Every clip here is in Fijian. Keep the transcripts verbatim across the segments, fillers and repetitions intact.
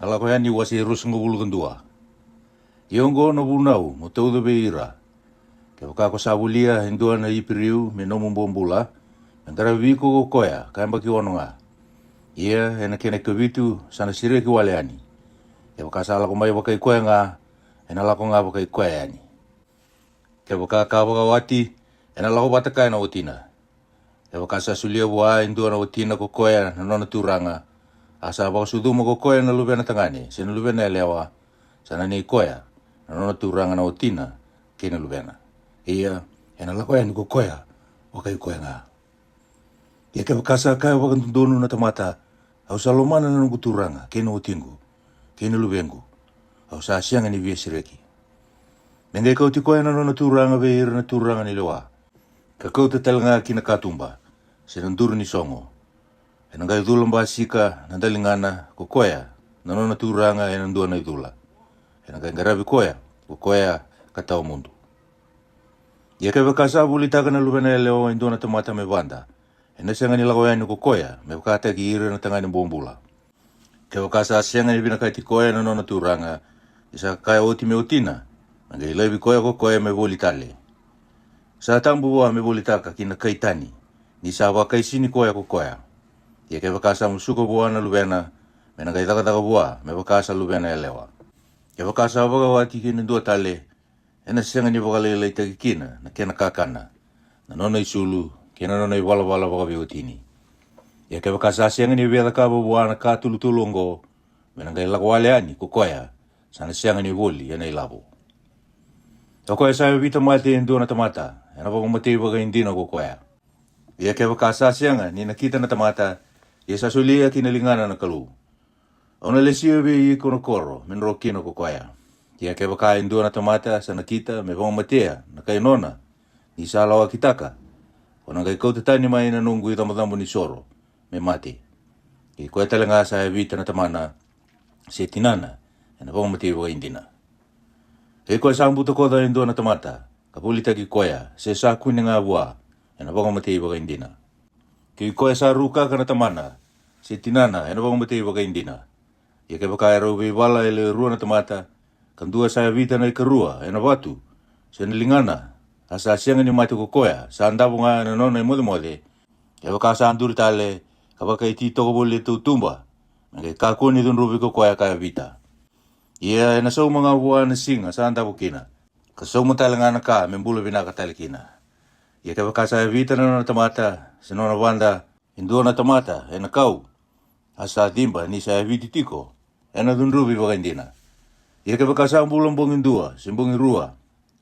Na Lako Yani wase e ruasagavulu ka dua. Ia oqo na vunau mo tauca vei ira: Kevaka ko sa volia e dua na Iperiu me nomu bobula, me qaravi iko ko koya ka yabaki ono ga. Ia e na kena ikavitu sa na sereki wale yani. Kevaka sa lako mai vakai koya ga, e na lako ga vakai koya yani. Kevaka ka vakawati, e na lako vata kaya na watina. Kevaka sa solia vua e dua na watina ko koya na nona turaga, a sa vakasucuma ko koya na luvena tagane se na luvena yalewa, sa na nei koya na nona turaga na watina kei na luvena. Ia e na lako yani ko koya vakai koya ga. Ia kevaka sa kaya vakadodonu na tamata, au sa lomana na noqu turaga kei na watiqu kei na luvequ, au sa sega ni via sereki. Me qai kauti koya na nona turaga vei ira na turaga ni lewa, ka kauta tale ga ki na katuba se na duru ni sogo. E na qai cula basika na daligana ko koya na nona turaga e na dua na icula. E na qai qaravi koya ko koya ka tawa mudu. Ia kevaka sa volitaka na luvena yalewa e dua na tamata me vada, e na sega ni lako yani ko koya me vakataki ira na tagane bobula. Kevaka sa sega ni vinakati koya na nona turaga, ni sa kaya oti me watina, na qai laivi koya ko koya me voli tale. Sa tabu vua me volitaka ki na kai tani, ni sa vakaisini koya ko koya. Ia kevaka sa musuka vua na luvena, me na qai cakacaka vua me vaka sa luvena yalewa. Kevaka sa vakawati kei na dua tale, e na sega ni vakalailaitaki kina na kena kakana, na nona isulu kei na nona ivalavala vakaveiwatini. Ia kevaka sa sega ni via cakava vua na ka tolutolu oqo, me na qai lako wale yani ko koya sa na sega ni voli e na ilavo. O koya sa yavita mate e dua na tamata, e na vakamatei vakaidina ko koya. Ia kevaka sa sega ni nakita na tamata, ia sa solia ki na ligana na Kalou, au na lesia vei iko na koro me dro kina ko koya. Ia kevaka e dua na tamata sa nakita me vakamatea na kai nona, ni sa lawakitaka, ko na qai kauta tani mai na noqu icabocabo ni soro me mate. Kei koya tale ga sa yavita na tamana se tinana, e na vakamatei vakaidina. Kei koya sa butakoca e dua na tamata, ka volitaki koya se sa kune ga vua, e na vakamatei vakaidina. Kei koya sa rukaka na tamana se tinana, e na vakamatei vakaidina. Ia kevaka e rau veivala e lewe rua na tamata, ka dua sa yavita na ikarua e na vatu se na ligana, a sa sega ni mate ko koya sa davo ga e na nona imocemoce, kevaka sa duri tale ka vakaiti toka voli e tautuba, me qai kakua ni cudruvi ko koya ka yavita. Ia e na sauma ga vua na siga sa davo kina, ka sauma tale ga na ka me bula vinaka tale kina. Ia kevaka sa yavita na nona tamata se nona vada e dua na tamata e na kau, a sa ciba ni sa yaviti tiko, e na cudruvi vakaidina. Ia kevaka sa bula bogi dua se bogi rua,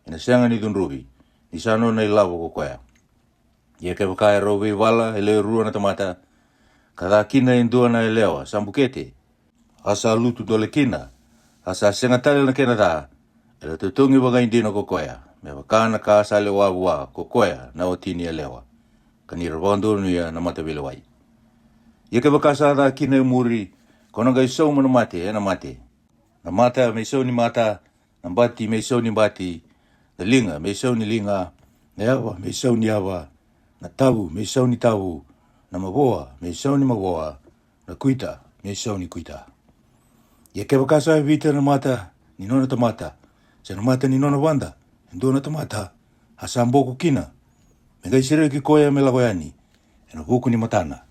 e na sega ni cudruvi, ni sa nona ilavo ko koya. Ia kevaka e rau veivala e lewe rua na tamata, ka ca kina e dua na yalewa sa bukete, a sa lutu dole kina, a sa sega tale na kena ca, e na totogi vakaidina ko koya me vaka na ka sa lewa vua ko koya na wati ni yalewa, ka ni ra vakadonuya na mataveilewai. Ia kevaka sa ca kina e muri, ko na qai sauma na mate e na mate, na mata me isau ni mata, na bati me isau ni bati, na liga me isau ni liga, na yava me isau ni yava, na tavu me isau ni tavu, na mavoa me isau ni mavoa, na kuita me isau ni kuita. Ia kevaka sa yavita na mata ni nona tamata se na mata ni nona vada e dua na tamata, a sa boko kina, me qai sereki koya me lako yani e na vuku ni matana.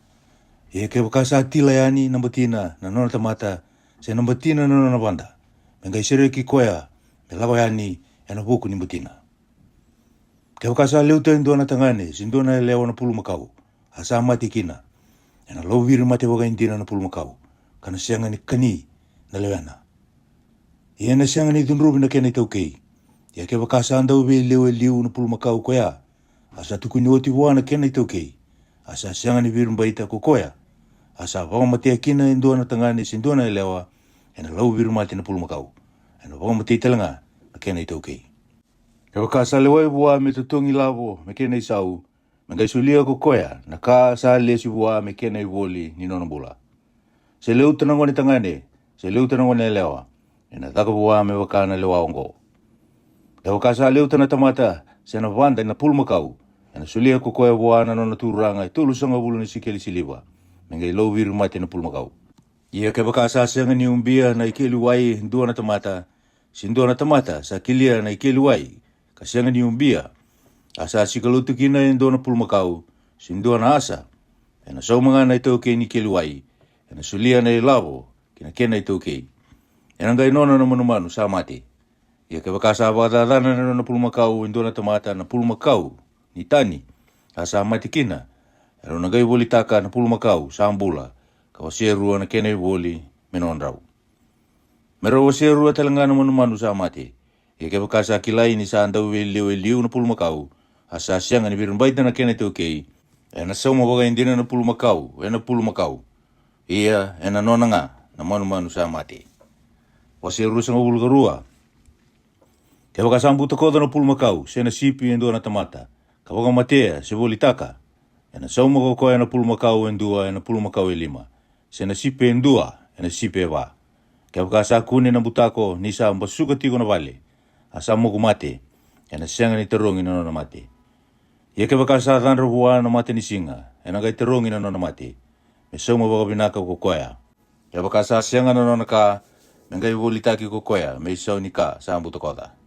Ia kevaka sa tila yani na batina na nona tamata se na batina na nona vada, me qai sereki koya me lako yani e na vuku ni batina. Kevaka sa leuta e dua na tagane se dua na yalewa na pulumakau, a sa mate kina, e na lauviri mate vakaidina na pulumakau, ka na sega ni kani na lewena. Ia e na sega ni cudruvi na kena itaukei. Ia kevaka sa dau veiliu e liu na pulumakau koya, a sa tukuni oti vua na kena itaukei, a sa sega ni viribaita ko koya, a sa vakamatea kina e dua na tagane se dua na yalewa, e na lauviri mate na pulumakau, e na vakamatei tale ga na kena itaukei. Kevaka sa lewai vua me totogi lavo me kena isau, me qai solia ko koya na ka sa lesi vua me kena ivoli ni nona bula, se leuta na gone tagane se leuta na gone yalewa, e na caka vua me vaka na lewa oqo. Kevaka sa leuta na tamata se na vada na pulumakau, e na solia ko koya vua na nona turaga e tolusagavulu na sikeli siliva, me qai lauviri mate na pulumakau. Ia kevaka sa sega ni ubia na ikeli wai e dua na tamata, se dua na tamata sa kelia na ikeli wai, ka sega ni ubia, a sa sika lotu kina e dua na pulumakau, se dua na asa, ena sauma ga na itaukei ni keli wai, ena solia na ilavo ki na kena itaukei. Ena qai nona na manumanu sa mate. Ia kevaka sa vakacacana na nona pulumakau e dua na tamata na pulumakau ni tani, a sa mate kina, erau na qai volitaka na pulumakau sa bula, ka wasea rua na kena ivoli me nodrau. Me rau wasea rua tale ga na manumanu sa mate. Ia kevaka sa kilai ni sa dau veiliu e liu na pulumakau, a sa sega ni viribaita na kena itaukei, ena sauma vakaidina na pulumakau ena pulumakau, ia ena nona ga na manumanu sa mate. Wase ruasagavulu ka rua. Kevaka sa butakoca na pulumakau se na sipi e dua na tamata, ka vakamatea se volitaka, ena sauma ko koya na pulumakau e dua ena pulumakau e lima, se na sipi e dua ena sipi e va. Kevaka sa kune na butako ni sa basuka tiko na vale, a sa moku mate, ena sega ni tarogi na nona mate. Ia kevaka sa cadra vua na mata ni siga, ena qai tarogi na nona mate, me sauma vakavinaka ko koya. Kevaka sa sega na nona ka, me qai volitaki ko koya me isau ni ka sa butakoca.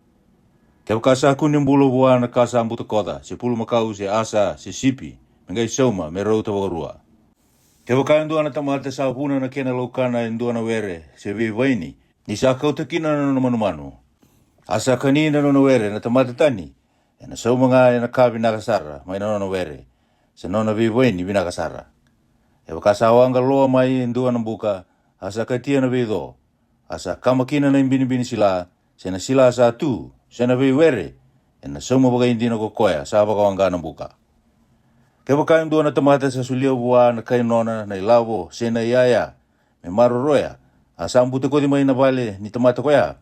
Kevaka sa kune bula vua na ka sa butakoca, se pulumakau se asa se sipi, me qai sauma me rauta vakarua. Kevaka e dua na tamata sa vuna na kena laukana e dua na were se veivaini, ni sa kauta kina na nona manumanu, a sa kani na nona were na tamata tani, ena sauma ga ena ka vinaka sara mai na nona were, se nona veivaini vinaka sara. Kevaka sa waqa loa mai e dua na buka, a sa katia na veico, a sa kama kina na ibinibini sila, se na sila sa tu, se na veiwere, ena sauma vakaidina ko koya sa vakawaqa na buka. Kevaka e dua na tamata sa solia vua na kai nona na ilavo se na iyaya, me maroroya, a sa butakoci mai na vale ni tamata koya,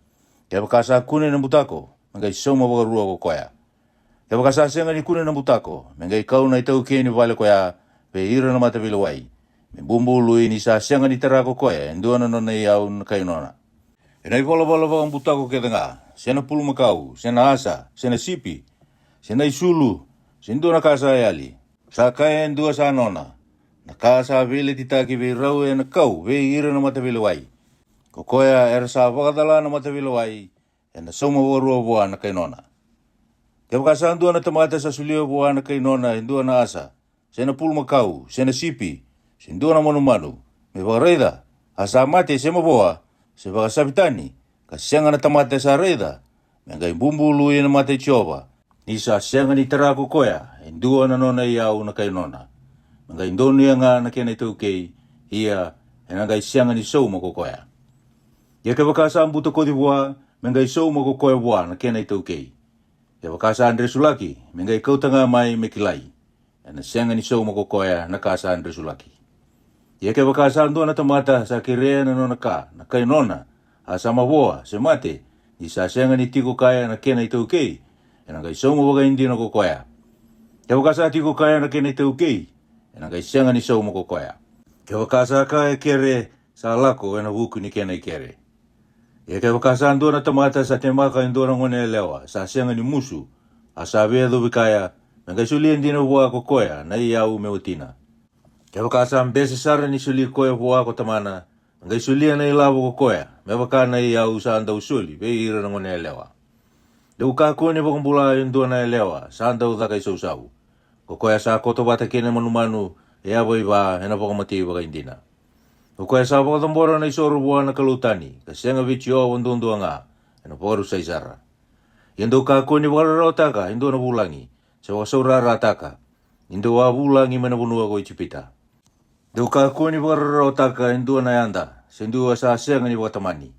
kevaka sa kune na butako, me qai sauma vakarua ko koya. Kevaka sa sega ni kune na butako, me qai kau na itaukei ni vale koya vei ira na mataveilewai, me bubului, ni sa sega ni tara ko koya e dua na nona iyau na kai nona. Ena ivalavala vakabutako kece ga, se na pulumakau, se na asa, se na sipi, se na isulu, se dua na ka sa yali, sa kaya e dua sa nona, na ka sa veiletitaki vei rau ena kau vei ira na mataveilewai, ko koya era sa vakacala na mataveilewai, ena sauma vakarua vua na kai nona. Kevaka sa dua na tamata sa solia vua na kai nona e dua na asa, se na pulumakau, se na sipi, se dua na manumanu, me vakaraica, a sa mate se mavoa, se vakasavi tani, ka sega na tamata sa raica, me qai bubului ena mata i Jiova, ni sa sega ni tara ko koya e dua na nona iyau na kai nona, me qai donuya ga na kena itaukei, ia ena qai sega ni sauma ko koya. Ia kevaka sa butakoci vua, me qai sauma ko koya vua na kena itaukei. Kevaka sa dresulaki, me qai kauta ga mai me kilai, ena sega ni sauma ko koya na ka sa dresulaki. Ia kevaka sa dua na tamata sa kerea na nona ka na kai nona, a sa mavoa se mate, ni sa sega ni tiko kaya na kena itaukei, ena qai sauma vakaidina ko koya. Kevaka sa tiko kaya na kena itaukei, ena qai sega ni sauma ko koya. Kevaka sa ka e kere, sa lako ena vuku ni kena i kere. Ia kevaka sa dua na tamata sa temaka e dua na gone yalewa sa sega ni musu, a sa veiyacovi kaya, me qai solia dina vua ko koya na iyau me watina. Kevaka sa bese sara ni soli koya vua ko tamana, me qai solia na ilavo ko koya, me vaka na iyau sa dau soli vei ira na gone yalewa. Dou kakua ni vakabula e dua na yalewa sa dau caka i sausau, ko koya sa koto vata kei na manumanu e yava i va, ena vakamatei vakaidina. Ko koya sa vakacabora na isoro vua na kalou tani, ka sega vei Jiova duadua ga, ena vakarusai sara. Ia dou kakua ni vakararawataka e dua na vulagi, se vakasaurarataka, ni dou a vulagi mai na vanua ko Ijipita. Dou kakua ni vakararawataka e dua na yada, se dua sa sega ni vakatamani.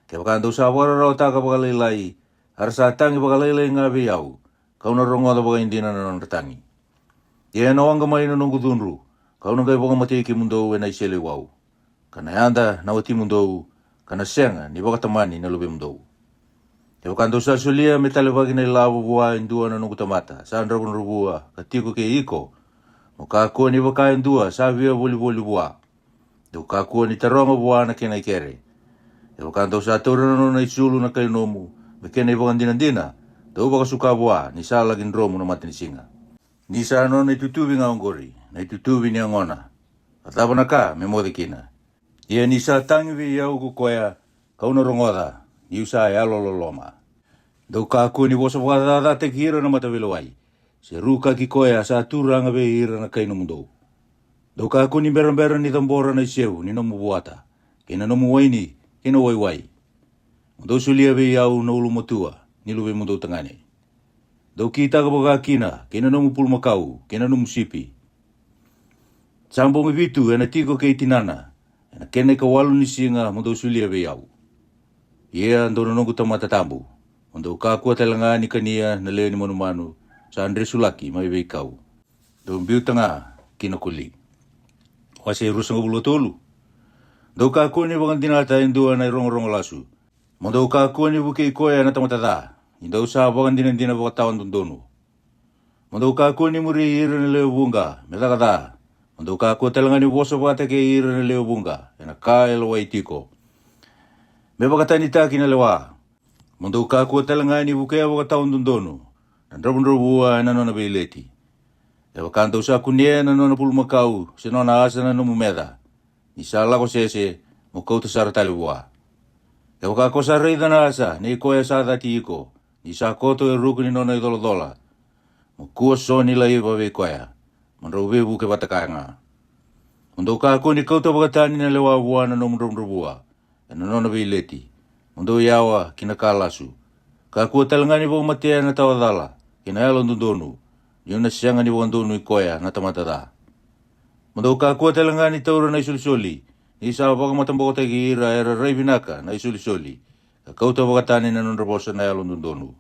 Kevaka dou sa vakararawataka vakalailai, a ra sa tagi vakalailai ga vei au, kau na rogoca vakaidina na nodra tagi. Ia ena waqa mai na noqu cudru, kau na qai vakamatei kemudou ena iseleiwau, ka na yada na watimudou, ka na sega ni vakatamani na luvemudou. Kevaka dou sa solia me talevaki na ilavo vua e dua na noqu tamata sa dravudravua ka tiko kei iko, mo kakua ni vaka e dua sa via volivoli vua. Dou kakua ni taroga vua na kena i kere. Kevaka dou sa taura na nona isulu na kai nomu me kena i vakadinadina, dou vakasuka vua ni sa laki dromu na matanisiga. Ni sa nona itutuvi ga oqori, na itutuvi ni yagona. A cava na ka me moce kina? Ia ni sa tagi vei au ko koya, ka'u na rogoca, ni'u sa yalololoma. Dou kakua ni vosa vakacacataki ira na mataveilewai, se rukaki koya sa turaga vei ira na kai nomudou. Dou kakua ni berabera ni cabora na isevu ni nomu vuata, kei na nomu waini, kei na waiwai. Mo dou solia vei au na ulumatua ni luvemudou tagane. Dou kitaka vaka kina kei na nomu pulumakau kei na nomu sipi. Sa bogi vitu ena tiko kei tinana, ena kena ikawalu ni siga mo dou solia vei au. Ia dou na noqu tamata tabu, mo dou kakua tale ga ni kania na lewe ni manumanu sa dresulaki mai veikau, dou biuta ga ki na koli. Wase e ruasagavulu ka tolu. Dou kakua ni vakadinata e dua na irogorogo lasu, mo dou kakua ni vukei koya na tamata ca, ni dou sa vakadinadina vakatawa dodonu. Mo dou kakua ni muri ira na lewe vuqa me caka ca, mo dou kakua tale ga ni vosa vata kei ira na lewe vuqa ena ka e lawai tiko, me vakatanitaki na lewa. Mo dou kakua tale ga ni vukea vakatawa dodonu na dravudravua ena nona veileti. Kevaka dou sa kunea na nona pulumakau se nona asa na nomu meca, ni sa lako sese, mo kauta sara tale vua. Kevaka ko sa raica na asa nei koya sa cati iko, ni sa koto e ruku ni nona icolacola, mo kua so ni laiva vei koya, mo drau veivuke vata kaya ga. Mo dou kakua ni kauta vakatani na lewa vua na nomu dravudravua ena nona veileti, mo dou yawa ki na ka lasu. Kakua tale ga ni vakamatea na tawa cala kei na yalododonu, ni'u na sega ni vakadonui koya na tamata ca. Mo dou kakua tale ga ni taura na isolisoli, ni sa vakamatabokotaki ira era rai vinaka na isolisoli, ka kauta vakatani na nodra vosa na yalododonu.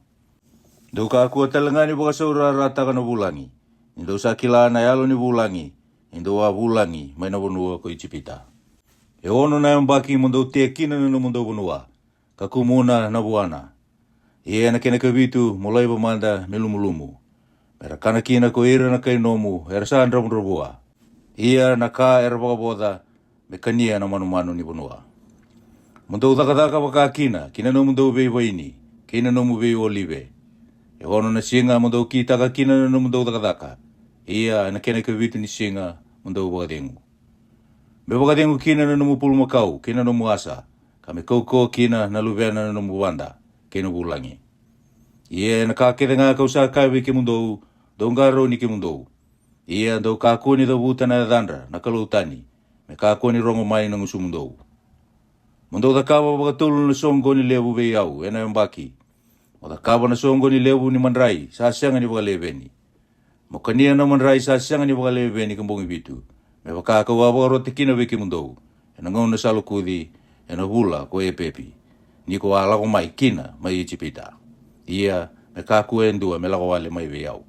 Dou kakua tale ga ni vakasaurarataka na vulagi, ni dou sa kila na yalo ni vulagi, ni dou a vulagi mai na vanua ko Ijipita. E ono na yabaki mo dou tea kina na nomudou vanua, ka kumuna na vuana. Ia ena kena ikavitu mo laiva mada me lumulumu, me ra kana kina ko ira na kai nomu era sa dravudravua, ia na ka era vakavoca me kania na manumanu ni vanua. Mo dou cakacaka vaka kina ki na nomudou veivaini kei na nomu veiolive. E ono na siga mo dou kitaka kina na nomudou cakacaka, ia ena kena ikavitu ni siga mo dou vakacegu, me vakacegu kina na nomu pulumakau kei na nomu asa, ka me kaukauwa kina na luvena na nomu vada kei na vulagi. Ia ena ka kece ga ka'u sa kaya vei kemudou, dou qarauni kemudou. Ia dou kakua ni cavuta na yacadra na kalou tani, me kakua ni rogo mai na gusumudou. Mo dou cakava vakatolu na soqoni levu vei au ena yabaki. Mo cakava na soqoni levu ni madrai sa sega ni vakaleveni. Mo kania na madrai sa sega ni vakaleveni ka bogi vitu, me vaka ka'u a vakarota kina vei kemudou ena gauna sa lokuci, ena vula ko Epepi, ni ko a lako mai kina mai Ijipita. Ia me kakua e dua me lako wale mai vei au.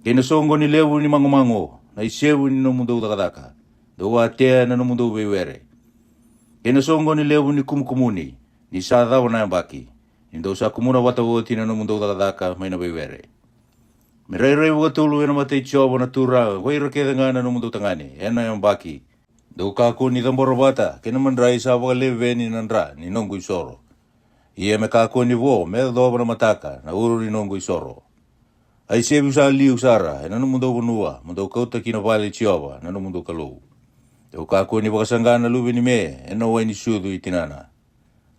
Kei na soqoni levu ni magomago na isevu ni nomudou cakacaka, dou a tea na nomudou veiwere. Kei na soqoni levu ni kumukumuni, ni sa cava na yabaki, ni dou sa kumuna vata oti na nomudou cakacaka mai na veiwere. Me rairai vakatolu ena mata i Jiova na Turaga ko ira kece ga na nomudou tagane ena yabaki. Dou kakua ni cabora vata kei na madrai sa vakaleveni na dra ni noqu isoro. Ia me kakua ni vo me yacova na mataka na uro ni noqu isoro. A isevu sa liu sara ena nomudou vanua mo dou kauta ki na vale i Jiova na nomudou Kalou. Dou kakua ni vakasaqa na luve ni me ena wai ni sucu i tinana.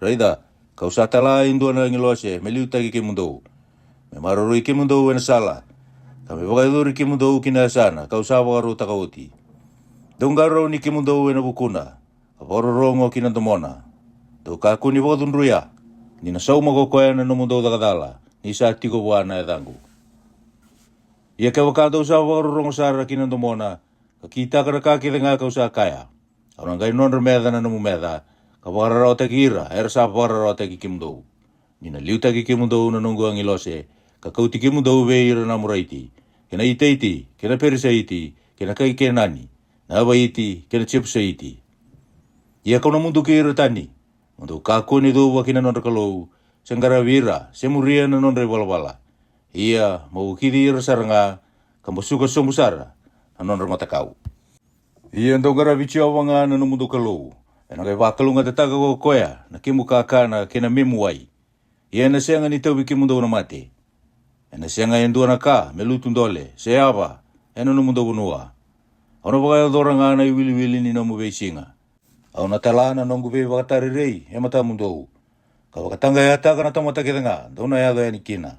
Raica, ka'u sa tala e dua na agilose me liutaki kemudou, me maroroi kemudou ena sala, ka me vakayacori kemudou ki na yasana ka'u sa vakarautaka oti. Dou qarauni kemudou ena vukuna, ka vakarorogo ki na domona. Dou kakua ni vakacudruya, ni na sauma ko koya na nomudou cakacala ni sa tiko vua na yacaqu. Ia kevaka dou sa vakarorogo sara ki na domona, ka kitaka na ka kece ga ka'u sa kaya, au na qai nodra meca na nomu meca, ka vakararawataki ira era sa vakararawataki kemudou. Ni na liutaki kemudou na noqu agilose, ka kauti kemudou vei ira na Amoraiti, kei na Itaiti, kei na Perisaiti, kei na kai Kenani, na Evaiti, kei na Jepusaiti. Ia ka'u na muduki ira tani. Mo dou kakua ni cuva ki na nodra kalou, se qaravi ira, se muria na nodra ivalavala. Ia mo ukici ira sara ga, ka basuka sobu sara na nodra matakau. Ia dou qaravi Jiova ga na nomudou Kalou, ena qai vakalougatataka ko koya na kemu kakana kei na memu wai. Ia ena sega ni tauvi kemudou na mate. Ena sega e dua na ka me lutu dole se yava ena nomudou vanua. Au na vakayacora ga na iwiliwili ni nomu veisiga. Au na tala na noqu veivakatarerei e matamudou, ka vakataqayataka na tamata kece ga dou na yaco yani kina.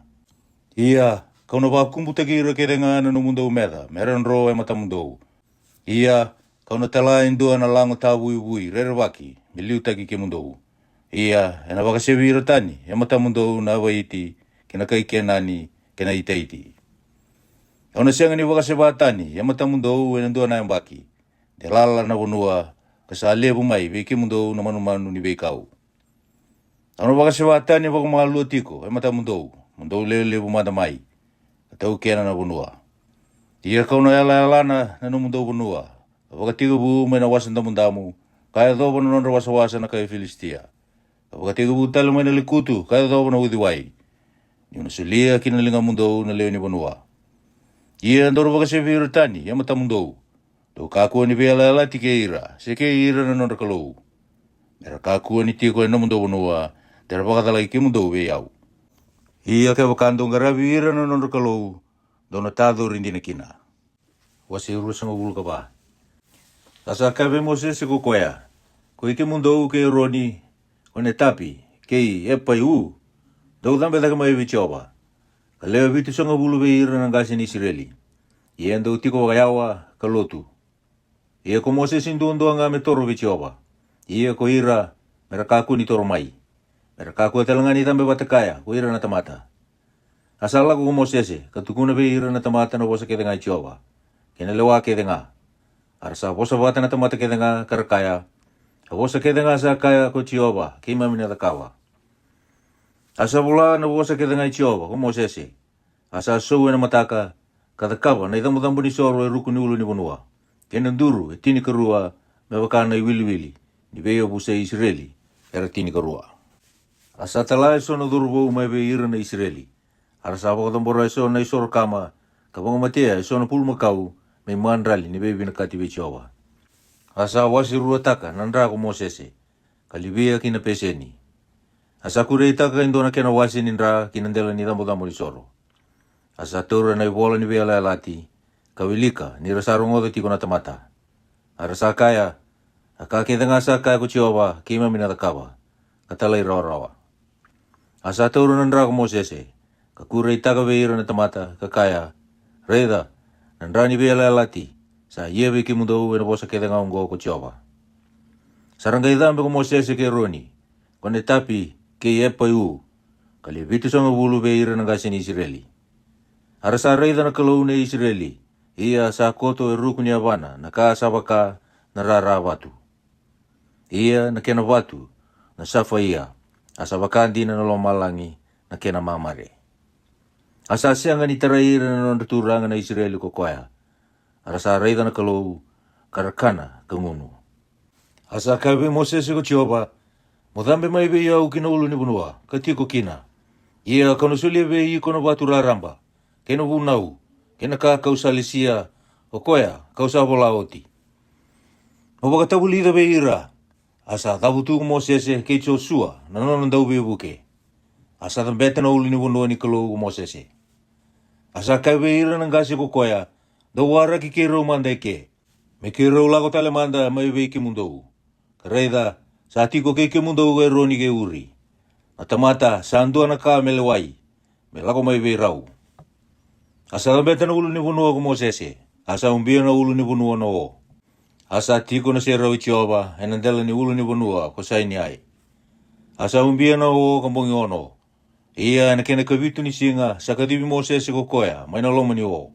Ia kau na vakakubutaki ira kece ga na nomudou meca me ra dro e matamudou. Ia kau na tala e dua na lago tavuivui rerevaki me liutaki kemudou. Ia ena vakasevi ira tani e matamudou na Avaiti kei na kai Kenani kei na Itaiti. Au na sega ni vakaseva tani e matamudou ena dua na yabaki, de lala na vanua ka sa levu mai vei kemudou na manumanu ni veikau. Au na vakaseva tani vakamalua tiko e matamudou, mo dou lewe levu mada mai, ka taukena na vanua. Ia kau na yalayalana na nomudou vanua, ka vakatekivu mai na Wasa Damudamu ka yacova na nodra wasawasa na kai Filisitia, ka vakatekivu tale mai na lekutu ka yacova na uciwai. Niu na solia ki na ligamudou na lewe ni vanua. Ia dou na vakasevi ira tani e matamudou. Dou kakua ni veiyalayalati kei ira se kei ira na nodra kalou, me ra kakua ni tiko e nomudou vanua, de ra vakacalai kemudou vei au. Ia kevaka dou qaravi ira na nodra kalou, dou na tacori dina kina. Wase ruasagavulu ka va. A sa kaya vei Mosese ko koya, Ko i kemudou kei Eroni, ko Netapi kei Epaiu, dou cabe cake mai vei Jiova, ka lewe vitusagavulu vei ira na qase ni Isireli. Ia dou tiko vakayawa ka lotu. Ia ko Mosese duadua ga me toro vei Jiova. Ia ko ira me ra kakua ni toro mai, me ra kakua tale ga ni cabe vata kaya ko ira na tamata. A sa lako ko Mosese ka tukuna vei ira na tamata na vosa kece ga i Jiova, kei na lewa kece ga. A ra sa vosa vata na tamata kece ga ka ra kaya, A vosa kece ga sa kaya ko Jiova keimami na cakava. A sa vola na vosa kece ga i Jiova ko Mosese. A sa sou ena mataka, ka cakava na icabocabo ni soro e ruku ni ulu ni vanua, kei na duru e tinikarua, me vaka na iwiliwili ni veiyavusa i Isireli era tinikarua. A sa tala e so na cauravou mai vei ira na Isireli. A ra sa vakacabora e so na isoro kama, ka vakamatea e so na pulumakau, me imadrali ni veivinakati vei Jiova. A sa wase ruataka na dra ko Mosese, ka livia ki na peseni. A sa kureitaka e dua na kena wase ni dra ki na dela ni cabocabo ni soro. A sa taura na ivola ni veiyalayalati, ka wilika ni ra sa rogoca tiko na tamata. A ra sa kaya, A ka kece ga sa kaya ko Jiova keimami na cakava, ka talairawarawa. A sa taura na dra ko Mosese, ka kureitaka vei ira na tamata, ka kaya, Raica, na dra ni veiyalayalati, sa ia vei kemudou ena vosa kece ga oqo ko Jiova. Sa ra qai cabe ko Mosese kei Eroni, ko Netapi kei Epaiu, ka lewe vitusagavulu vei ira na qase ni Isireli. A ra sa raica na Kalou nei Isireli, ia sa koto e ruku ni yavana na ka sa vaka na rara vatu. Ia na kena vatu na safaia, a sa vaka dina na lomalagi na kena mamare. A sa sega ni tarai ira na nodra turaga na Isireli ko koya. A ra sa raica na Kalou, ka ra kana ka gunu. A sa kaya vei Mosese ko Jiova, Mo cabe mai vei au ki na ulu ni vanua ka tiko kina. Ia kau na solia vei iko na vatu raraba, kei na vunau, kei na ka kau sa lesia, o koya kau sa vola oti. Mo vakatavulica vei ira. A sa cavutu ko Mosese kei Josua na nona dauveivuke. A sa cabeta na ulu ni vanua ni Kalou ko Mosese. A sa kaya vei ira na qase ko koya, Dou waraki keirau mada eke, me keirau lako tale mada mai vei kemudou. Ka raica, sa tiko kei kemudou ko Eroni kei Uri, na tamata sa dua na ka me lewai, me lako mai vei rau. A sa cabeta na ulu ni vanua ko Mosese, a sa ubia na ulu ni vanua na o. A sa tiko na serau i Jiova ena dela ni ulu ni vanua ko Saineai. A sa ubia na o ka bogi ono. Ia ena kena kavitu ni siga sa kacivi Mosese ko koya mai na loma ni o.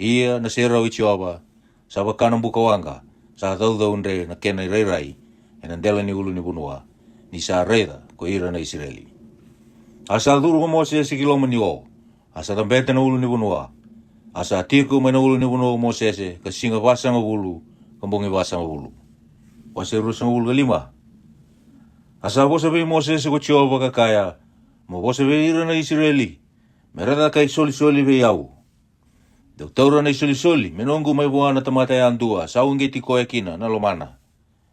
Ia na serau i Jiova sa vaka na buka waqa, sa caucau dre na kena irairai ena dela ni ulu ni vanua, ni sa raica ko ira na Isireli. A sa curu ko Mosese ki loma ni o, a sa cabeta na ulu ni vanua. A sa tiko mai na ulu ni vanua ko Mosese ka siga vasagavulu ka bogi vasagavulu. Wase ruasagavulu ka lima. A sa vosa vei Mosese ko Jiova ka kaya, Mo vosa vei ira na Isireli, me ra caka isolisoli vei au. Dou taura na isolisoli me noqu mai vua na tamata yadua sa uqeti koya kina na lomana.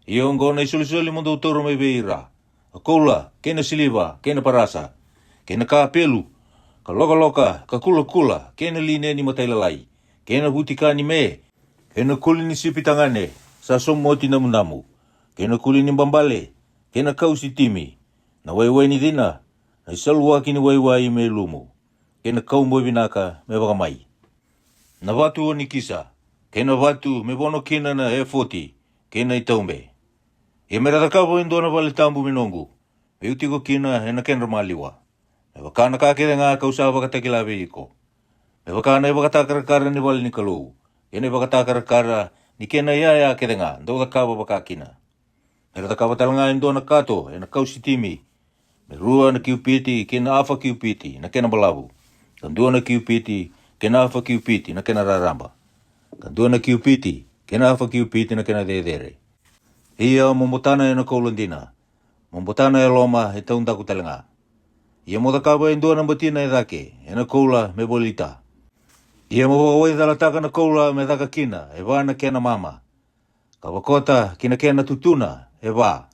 Ia oqo na isolisoli mo dou taura mai vei ira: a koula, kei na siliva, kei na parasa, kei na kapelu, ka lokaloka, ka kulakula, kei na lineni matailalai, kei na vutika ni me, kei na kuli ni sipi tagane sa somoti damudamu, kei na kuli ni babale, kei na kau sitimi, na waiwai ni cina, na isaluwaki ni waiwai me lumu, kei na kauboi vinaka me vakamai. Na vatu o nikisa, kei na vatu me vono kina na efoti, kei na itaube. Ia me ra cakava e dua na vale tabu me noqu, me'u tiko kina e na kedra maliwa. Me vaka na ka kece ga ka'u sa vakatakila vei iko. Me vaka na i vakatakarakara ni vale ni Kalou, kei na i vakatakarakara ni kena i yaya kece ga dou cakava vaka kina. Me ra cakava tale ga e dua na kato e na kau sitimi, me rua na kiupiti kei na afa kiupiti na kena balavu, ka dua na kiupiti kei na afa kiupiti na kena raraba, ka dua na kiupiti kei na afa kiupiti na kena cecere. Ia mo botana e na koula dina, mo botana e loma e taudaku tale ga. Ia mo cakava e dua na batina e cake e na koula me volita. Ia mo vakawaicalataka na koula me caka kina e va na kena mama, ka vakota ki na kena tutuna e va.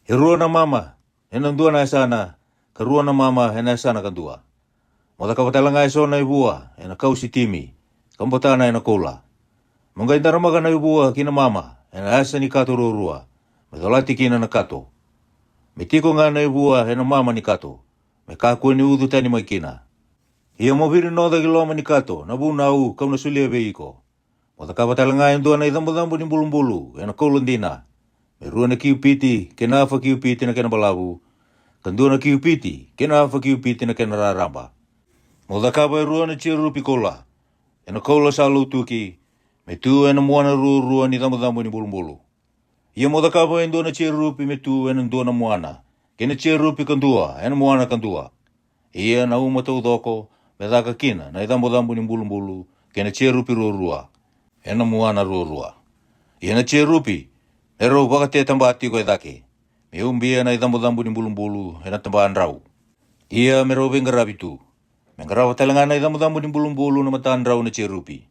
E rua na mama e na dua na yasana, ka rua na mama e na yasana ka dua. Mo cakava tale ga e so na i vua e na kau sitimi, ka botana e na koula. Mo qai daramaka na i vua ki na mama e na yasa ni kato ruarua, me colati kina na kato. Me tiko ga na i vua e na mama ni kato, me kakua ni ucu tani mai kina. Ia mo virinoca ki loma ni kato na vunau ka'u na solia vei iko. Mo cakava tale ga e dua na i cabocabo ni bulubulu e na koula dina, me rua na kiupiti kei na afa kiupiti na kena balavu, ka dua na kiupiti kei na afa kiupiti na kena raraba. Mo cakava e rua na jerupi koula e na koula sa lautuki, me tu e na muana ruarua ni cabocabo ni bulubulu. Ia mo cakava e dua na jerupi me tu e na dua na muana, kei na jerupi ka dua e na muana ka dua. Ia na uma taucoko me caka kina na i cabocabo ni bulubulu kei na jerupi ruarua e na muana ruarua. Ia na jerupi me rau vakatetaba tiko e cake, me ubia na i cabocabo ni bulubulu e na tabadrau. Ia me rau veiqaravi tu. Me qarava tale ga na i cabocabo ni bulubulu na matadrau na jerupi.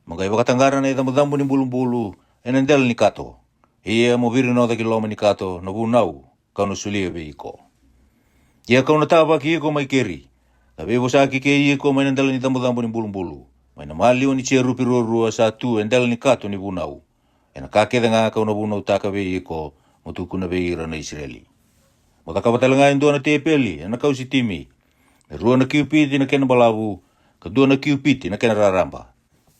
Mo qai vakataqara na i cabocabo ni bulubulu e na dela ni kato. Ia mo virinoca ki loma ni kato na vunau ka'u na solia vei iko. Ia ka'u na tavaki iko mai keri, ka veivosaki kei iko mai na dela ni cabocabo ni bulubulu, mai na maliwa ni jerupi ruarua sa tu e dela ni kato ni vunau, e na ka kece ga ka'u na vunautaka vei iko mo tukuna vei ira na Isireli. Mo cakava tale ga e dua na tepeli e na kau sitimi, me rua na kiupiti na kena balavu, ka dua na kiupiti na kena raraba,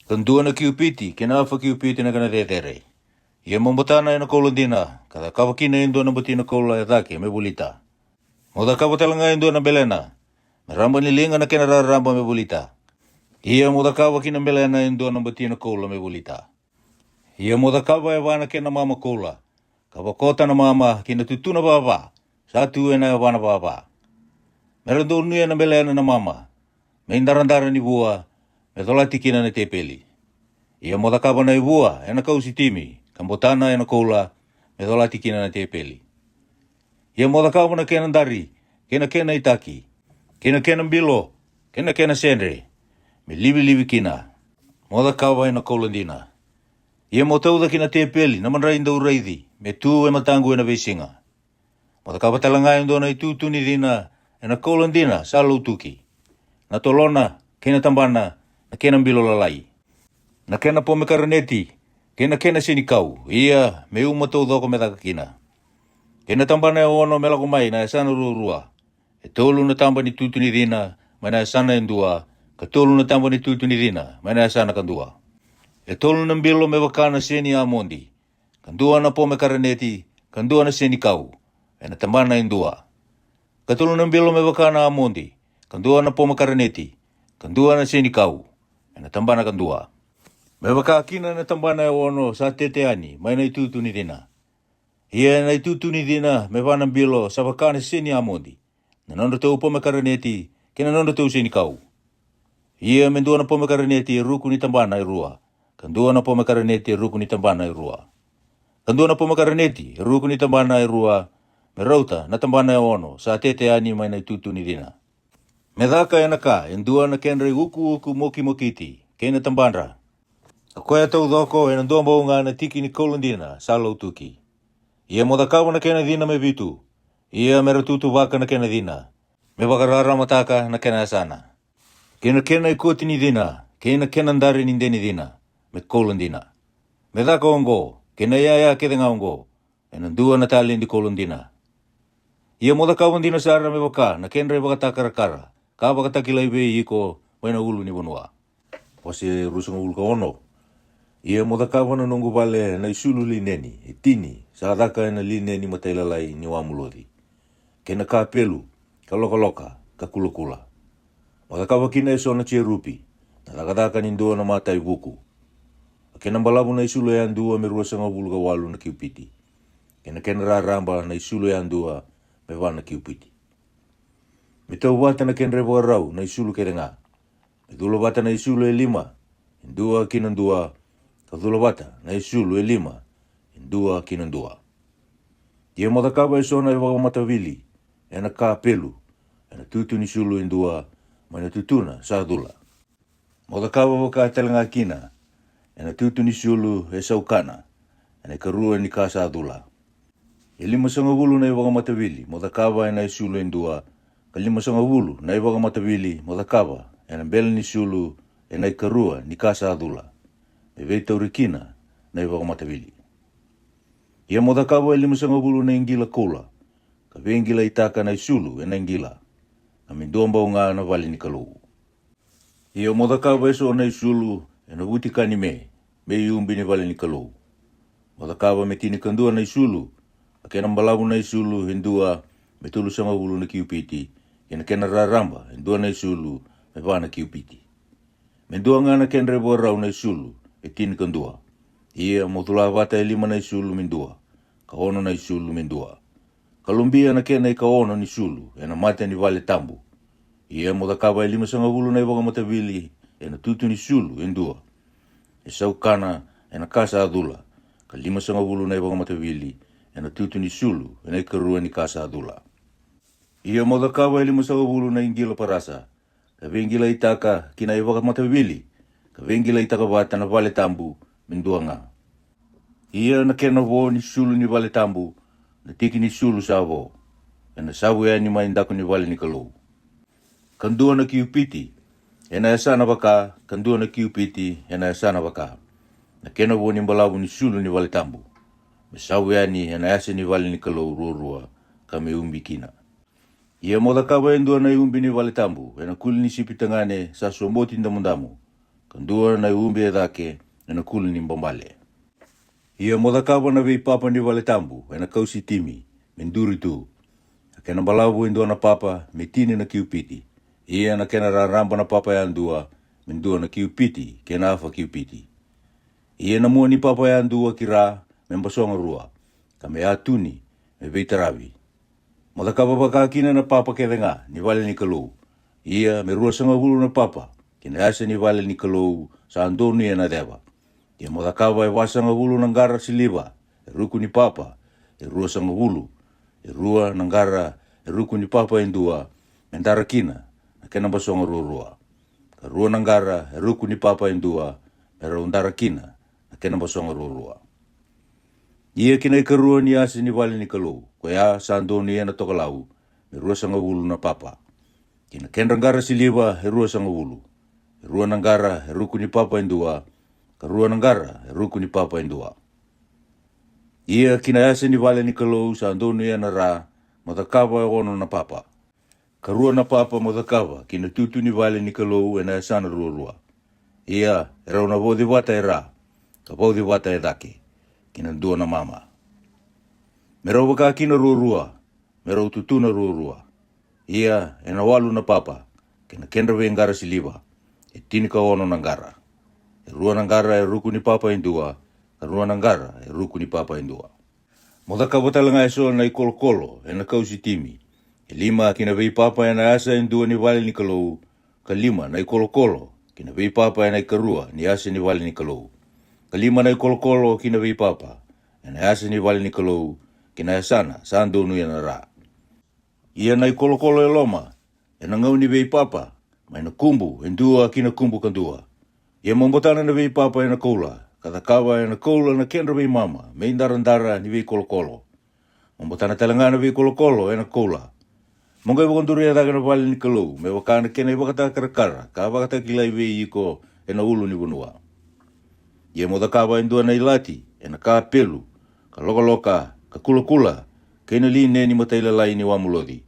ka dua na kiupiti kei na afa kiupiti na kena cecere. Ia mo botana e na koula dina, ka cakava kina e dua na batina koula e cake me volita. Mo cakava tale ga e dua na belena, me raba ni liga na kena raraba me volita. Ia mo cakava ki na belena e dua na batina koula me volita. Ia mo cakava e va na kena mama koula, ka vakota na mama ki na tutuna vava sa tu e na yavana vava. Me ra donuya na belena na mama, me i daradara ni vua, me colati kina na tepeli. Ia mo cakava na i vua e na kau sitimi, ka botana e na koula, me colati kina na tepeli. Ia mo cakava na kena dari, kei na kena i taki, kei na kena bilo, kei na kena sedre, me livilivi kina. Mo cakava e na koula dina. Ia mo tauca ki na tepeli na madrai dau raici me tu e mataqu e na veisiga. Mo cakava tale ga e dua na i tutu ni cina e na koula dina sa lautuki, na tolona kei na tabana na kena bilo lalai, na kena pomekaraneti kei na kena senikau, ia me uma taucoko me caka kina. Kei na tabana e ono me lako mai na yasana ruarua. E tolu na taba ni tutu ni cina mai na yasana e dua, ka tolu na taba ni tutu ni cina mai na yasana ka dua. E tolu na bilo me vaka na seni amodi, ka dua na pomekaraneti, ka dua na senikau, e na tabana e dua. Ka tolu na bilo me vaka na amodi, ka dua na pomekaraneti, ka dua na senikau, e na tabana ka dua. Me vaka kina na tabana e ono sa tete yani mai na itutu ni cina. Ia e na itutu ni cina me va na bilo sa vaka na seni amodi, na nodratou pomekaraneti kei na nodratou senikau. Ia me dua na pomekaraneti e ruku ni tabana e rua, ka dua na pomekaraneti e ruku ni tabana e rua, ka dua na pomekaraneti e ruku ni tabana e rua, me rauta na tabana e ono sa tete yani mai na itutu ni cina. Me caka e na ka e dua na kedra i ukuuku mokimokiti kei na tabadra, ka koya taucoko e na dua bau ga na tiki ni koula dina sa lautuki. Ia mo cakava na kena cina me vitu, ia me ra tutuvaka na kena cina, me vakararamataka na kena yasana, kei na kena i koti ni cina, kei na kena dari ni de ni cina, me koula dina. Me caka oqo kei na i yaya kece ga oqo, ena dua na taledi kolo dina. Ia mo cakava dina sara me vaka na kedra ivakatakarakara ka vakatakilai vei iko mai na ulu ni vanua. Wase ruasagavulu ka ono. Ia mo cakava na noqu vale na isulu lineni e tini sa caka ena lineni matailalai ni wamuloci, kei na kapelu, ka lokaloka, ka kulakula. Mo cakava kina eso na jerupi, na cakacaka ni dua na matai vuku. A kena balavu na isulu yadua me ruasagavulu ka walu na kiupiti, kei na kena raraba na isulu yadua me va na kiupiti. Me tauvata na kedra ivakarau na isulu kece ga. Me cula vata na isulu e lima, e dua ki na dua, ka cula vata na isulu e lima, e dua ki na dua. Ia mo cakava eso na ivakamatavili ena kapelu, ena tutu ni sulu e dua, mai na tutuna sa cula. Mo cakava vaka tale ga kina ena tutu ni sulu e saukana, ena ikarua ni ka sa cula. E limasagavulu na ivakamatavili mo cakava ena isulu e dua, ka limasagavulu na ivakamatavili mo cakava ena bele ni sulu ena ikarua ni ka sa cula, me veitauri kina na ivakamatavili. Ia mo cakava e limasagavulu na iqila koula, ka veiqilaitaka na isulu ena iqila, ka me dua bau ga na vale ni Kalou. Ia mo cakava eso na isulu ena vutika ni me, me iubi ni vale ni Kalou. Mo cakava me tinikadua na isulu, a kena balavu na isulu e dua me tolusagavulu na kiupiti, kei na kena raraba e dua na isulu me va na kiupiti. Me dua ga na kedra ivakarau na isulu e tinikadua. Ia mo cula vata e lima na isulu me dua, ka ono na isulu me dua, ka lobia na kena ikaono ni sulu ena mata ni vale tabu. Ia mo cakava e limasagavulu na ivakamatavili ena tutu ni sulu e dua, e saukana ena ka sa cula, ka limasagavulu na ivakamatavili ena tutu ni sulu ena ikarua ni ka sa cula. Ia mo cakava e limasagavulu na iqila parasa, ka veiqilaitaka ki na ivakamatavili, ka veiqilaitaka vata na vale tabu me dua ga. Ia na kena vo ni sulu ni vale tabu, na tiki ni sulu sa vo, ena savu yani mai daku ni vale ni Kalou. Ka dua na kiupiti ena yasana vaka, ka dua na kiupiti ena yasana vaka, na kena vo ni balavu ni sulu ni vale tabu, me savu yani ena yasa ni vale ni Kalou ruarua, ka me ubi kina. Ia mo cakava e dua na iubi ni vale tabu ena kuli ni sipi tagane sa soboti damudamu, ka dua na iubi e cake ena kuli ni babale. Ia mo cakava na veipapa ni vale tabu ena kau sitimi, me duri tu. A kena balavu e dua na papa me tini na kiupiti. Ia na kena raraba na papa yadua me dua na kiupiti kei na afa kiupiti. Ia na mua ni papa yadua ki ra me basoga rua, ka me atuni me veitaravi. Mo cakava vaka kina na papa kece ga ni vale ni Kalou. Ia me ruasagavulu na papa ki na yasa ni vale ni Kalou sa donuya na ceva. Ia mo cakava e vasagavulu na qara siliva e ruku ni papa e ruasagavulu, e rua na qara e ruku ni papa e dua, me dara kina na kena basoga ruarua, ka rua na qara e ruku ni papa e dua, me rau dara kina na kena basoga ruarua. Ia ki na ikarua ni yasa ni vale ni Kalou, koya sa donuya na tokalau, me ruasagavulu na papa. Ki na kedra qara siliva e ruasagavulu, e rua na qara e ruku ni papa e dua, ka rua na qara e ruku ni papa e dua. Ia ki na yasa ni vale ni Kalou sa donuya na ra, mo cakava e ono na papa, ka rua na papa mo cakava ki na tutu ni vale ni Kalou ena yasana ruarua. Ia e rau na vauci vata e ra, ka vauci vata e cake ki na dua na mama. Me rau vaka kina ruarua, me rau tutuna ruarua. Ia ena walu na papa, kei na kedra veiqara siliva, e tinikaono na qara. E rua na qara e ruku ni papa e dua, ka rua na qara e ruku ni papa e dua. Mo cakava tale ga eso na ikolokolo ena kau sitimi, e lima ki na veipapa ena yasa e dua ni vale ni Kalou, ka lima na ikolokolo ki na veipapa ena ikarua ni yasa ni vale ni Kalou, ka lima na ikolokolo ki na veipapa ena yasa ni vale ni Kalou, ki na yasana sa donuya na ra. Ia na ikolokolo e loma, ena gau ni veipapa, mai na kubu e dua ki na kubu kadua. Ia mo botana na veipapa ena koula, ka cakava ena koula na kedra veimama me idaradara ni veikolokolo. Mo botana tale ga na veikolokolo ena koula. Mo qai vakaduria cake na vale ni Kalou me vaka na kena ivakatakarakara ka vakatakilai vei iko ena ulu ni vanua. Ia mo cakava e dua na ilati ena kapelu, ka lokaloka, ka kulakula, kei na lineni matailalai ni wamuloci.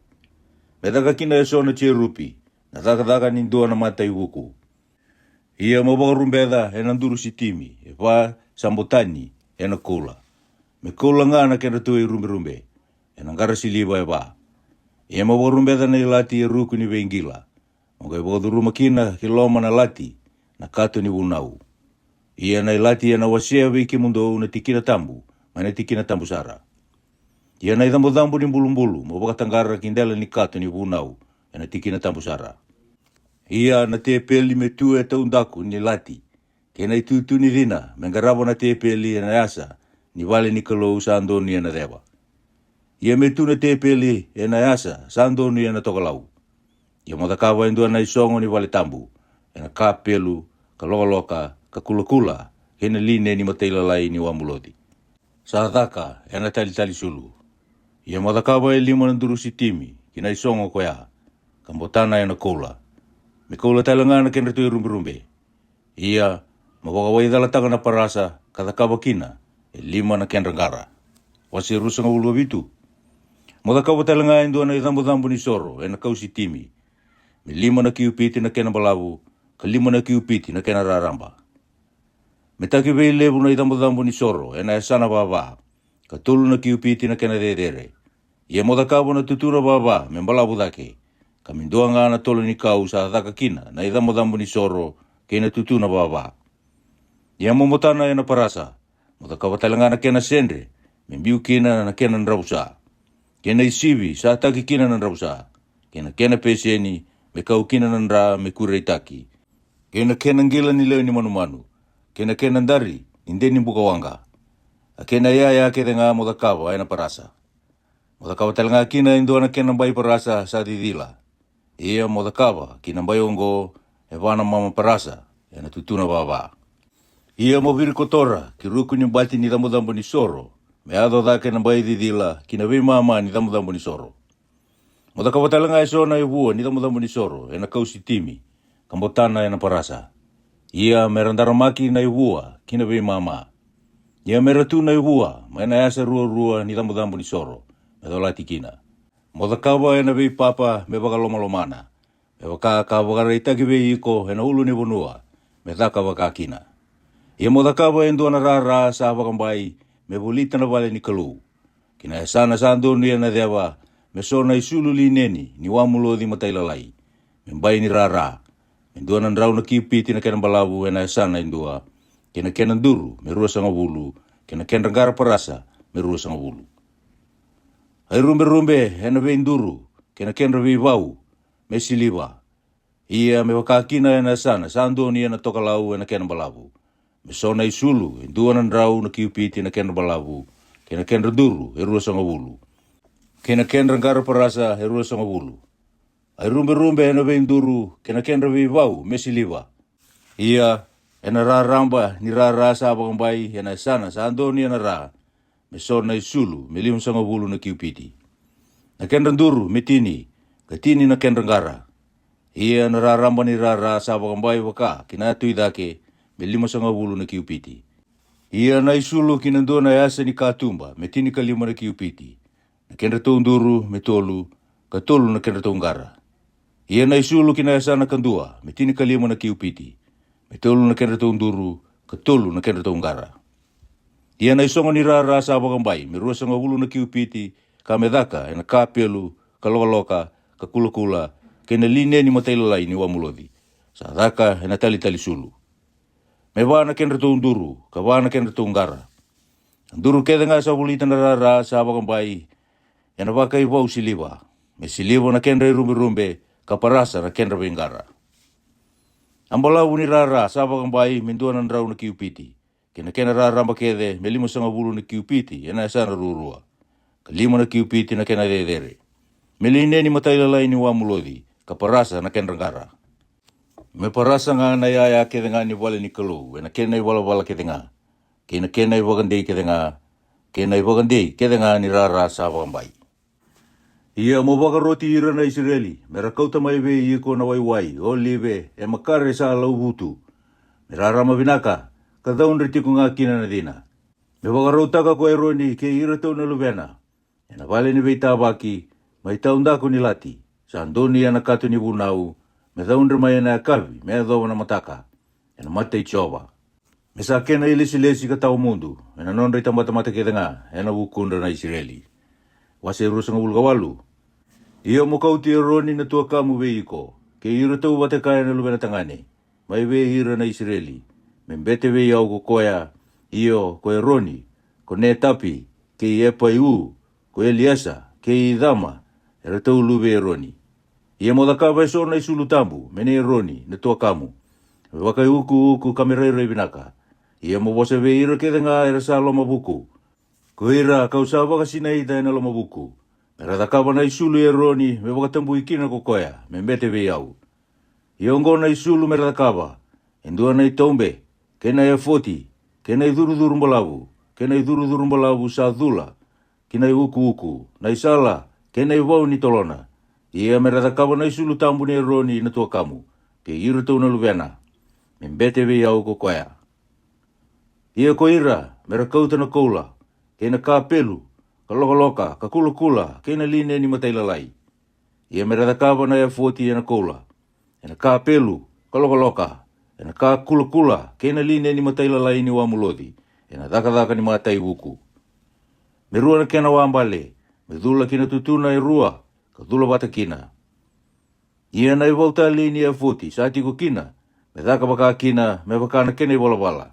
Me caka kina eso na jerupi, na cakacaka ni dua na mataivuku. Ia mo vakarubeca e na duru sitimi e va sa botani e na koula. Me koula ga na kedratou i ruberube e na qara siliva e va. Ia mo vakarubeca na ilati e ruku ni veiqila, mo qai vakacuruma kina ki loma na lati na kato ni vunau. Ia na ilati e na wasea vei kemudou na tikina tabu mai na tikina tabu sara. Ia na icabocabo ni bulubulu mo vakataqara ki dela ni kato ni vunau e na tikina tabu sara. Ia na tepeli me tu e taudaku ni lati, kei na itutu ni cina me qarava na tepeli e na yasa ni vale ni Kalou sa donuya na ceva. Ia me tu na tepeli e na yasa sa donuya na tokalau. Ia mo cakava e dua na isogo ni vale tabu e na kapelu, ka lokaloka, ka kulakula, kei na lineni matailalai ni wamuloci, sa caka e na talitali sulu. Ia mo cakava e lima na duru sitimi ki na isogo koya, ka botana e na koula. Me koula tale ga na kedratou i ruberube. Ia mo vakawaicalataka na parasa ka cakava kina e lima na kedra qara. Wase ruasagavulu ka vitu. Mo cakava tale ga e dua na icabocabo ni soro e na kau sitimi. Me lima na kiupiti na kena balavu, ka lima na kiupiti na kena raraba. Me taki veilevu na icabocabo ni soro e na yasana vava, ka tolu na kiupiti na kena cecere. Ia mo cakava na tutuna vava me balavu cake, ka me dua ga na tolo ni kau sa caka kina na icabocabo ni soro kei na tutuna vava. Ia mo botana e na parasa, mo cakava tale ga na kena sedre me biu kina na kena dravusa, kei na isivi sa taki kina na dravusa, kei na kena peseni me kau kina na dra me kureitaki, kei na kena qila ni lewe ni manumanu, kei na kena dari ni de ni bukawaqa. A kena iyaya kece ga mo cakava e na parasa. Mo cakava tale ga kina e dua na kena bai parasa sa cicila. Ia mo cakava ki na bai oqo e va na mama parasa e na tutuna vava. Ia mo virikotora ki ruku ni bati ni cabocabo ni soro, me yaco cake na bai cicila ki na veimama ni cabocabo ni soro. Mo cakava tale ga eso na ivua ni cabocabo ni soro e na kau sitimi, ka botana e na parasa. Ia me ra daramaki na ivua ki na veimama. Ia me ra tu na ivua mai na yasa ruarua ni cabocabo ni soro, me colati kina. Mo cakava e na veipapa me vakalomalomana, me vaka ka vakaraitaki vei iko e na ulunivanua, me caka vakakina. Ia mo cakava e dua na rara sa vakabai me volita na vale ni Kalou, ki na yasana sa donuya na ceva, me so na isulu lineni ni wamuloci matailalai, me bai ni rara, me dua na drau na kiupiti na kena balavu e na yasana e dua, kei na kena duru me ruasagavulu, kei na kedra qara parasa me ruasagavulu. A iruberube e na veiduru kei na kedra veivau me siliva. Ia me vaka kina e na yasana sa donuya na tokalau e na kena balavu, me so na isulu e dua na drau na kiupiti na kedra balavu, kei na kedra duru e ruasagavulu, kei na kedra qara parasa e ruasagavulu. A iruberube e na veiduru kei na kedra veivau me siliva. Ia e na raraba ni rara sa vakabai e na yasana sa donuya na ra, me so na isulu me limasagavulu na kiupiti. Na kedra duru me tini, ka tini na kedra qara. Ia na raraba ni rara sa vakabai vaka ki na yatu i cake, me limasagavulu na kiupiti. Ia na isulu ki na dua na yasa ni katuba me tinikalima na kiupiti. Na kedratou duru me tolu, ka tolu na kedratou qara. Ia na isulu ki na yasana kadua me tinikalima na kiupiti, me tolu na kedratou duru, ka tolu na kedratou qara. Ia na isogo ni rara sa vakabai me ruasagavulu na kiupiti, ka me caka e na kapelu, ka lokaloka, ka kulakula, kei na lineni matailalai ni wamuloci, sa caka e na talitali sulu. Me va na kedratou duru, ka va na kedratou qara. Na duru kece ga sa volita na rara sa vakabai e na vakaivau siliva, me siliva na kedra iruberube, ka parasa na kedra veiqara. A balavu ni rara sa vakabai me dua na drau na kiupiti, kei na kena raraba kece me limasagavulu na kiupiti e na yasana ruarua, ka lima na kiupiti na kena cecere, me lineni matailalai ni wamuloci, ka parasa na kedra qara. Me parasa ga na iyaya kece ga ni vale ni Kalou e na kena ivalavala kece ga, kei na kena ivakadei kece ga, kei na ivakadei kece ga ni rara sa vakabai. Ia mo vakaroti ira na Isireli me ra kauta mai vei iko na waiwai olive e makare sa lauvutu, me rarama vinaka, ka caudre tiko ga kina na cina. Me vakarautaka ko Eroni kei iratou na luvena, ena vale ni veitavaki, mai taudaku ni lati, sa donuya na kato ni vunau, me caudre mai ena yakavi me yacova na mataka, ena mata i Jiova. Me sa kena ilesilesi ka tawa mudu ena nodra itabatamata kece ga ena vukudra na Isireli. Wase ruasagavulu ka walu. Ia mo kauti Eroni na tuakamu vei iko, kei iratou vata kaya na luvena tagane, mai vei ira na Isireli, me bete vei au ko koya, io, ko Eroni, ko Netapi, kei Epaiu, ko Eliesa, kei Icama, eratou luve i Eroni. Ia mo cakava eso na isulu tabu me nei Eroni na tuakamu, me vakaiukuuku ka me rairai vinaka. Ia mo vosa vei ira kece ga era sa lomavuku, ko ira kau sa vakasinaita ena lomavuku, me ra cakava na isulu i Eroni me vakatabui kina ko koya me bete vei au. Ia oqo na isulu me ra cakava: e dua na itaube, kei na efoti, kei na icurucuru balavu, kei na icurucuru balavu sa cula ki na iukuuku, na isala, kei na ivau ni tolona. Ia me ra cakava na isulu tabu nei Eroni na tuakamu, kei iratou na luvena, me bete vei au ko koya. Ia ko ira me ra kauta na koula, kei na kapelu, ka lokaloka, ka kulakula, kei na lineni matailalai. Ia me ra cakava na efoti ena koula, ena kapelu, ka lokaloka, ena ka kulakula, kei na lineni matailalai ni wamuloci, ena cakacaka ni mataivuku. Me rua na kena wabale, me cula ki na tutuna e rua, ka cula vata kina. Ia na ivau talei ni efoti sa tiko kina, me caka vaka kina me vaka na kena ivalavala.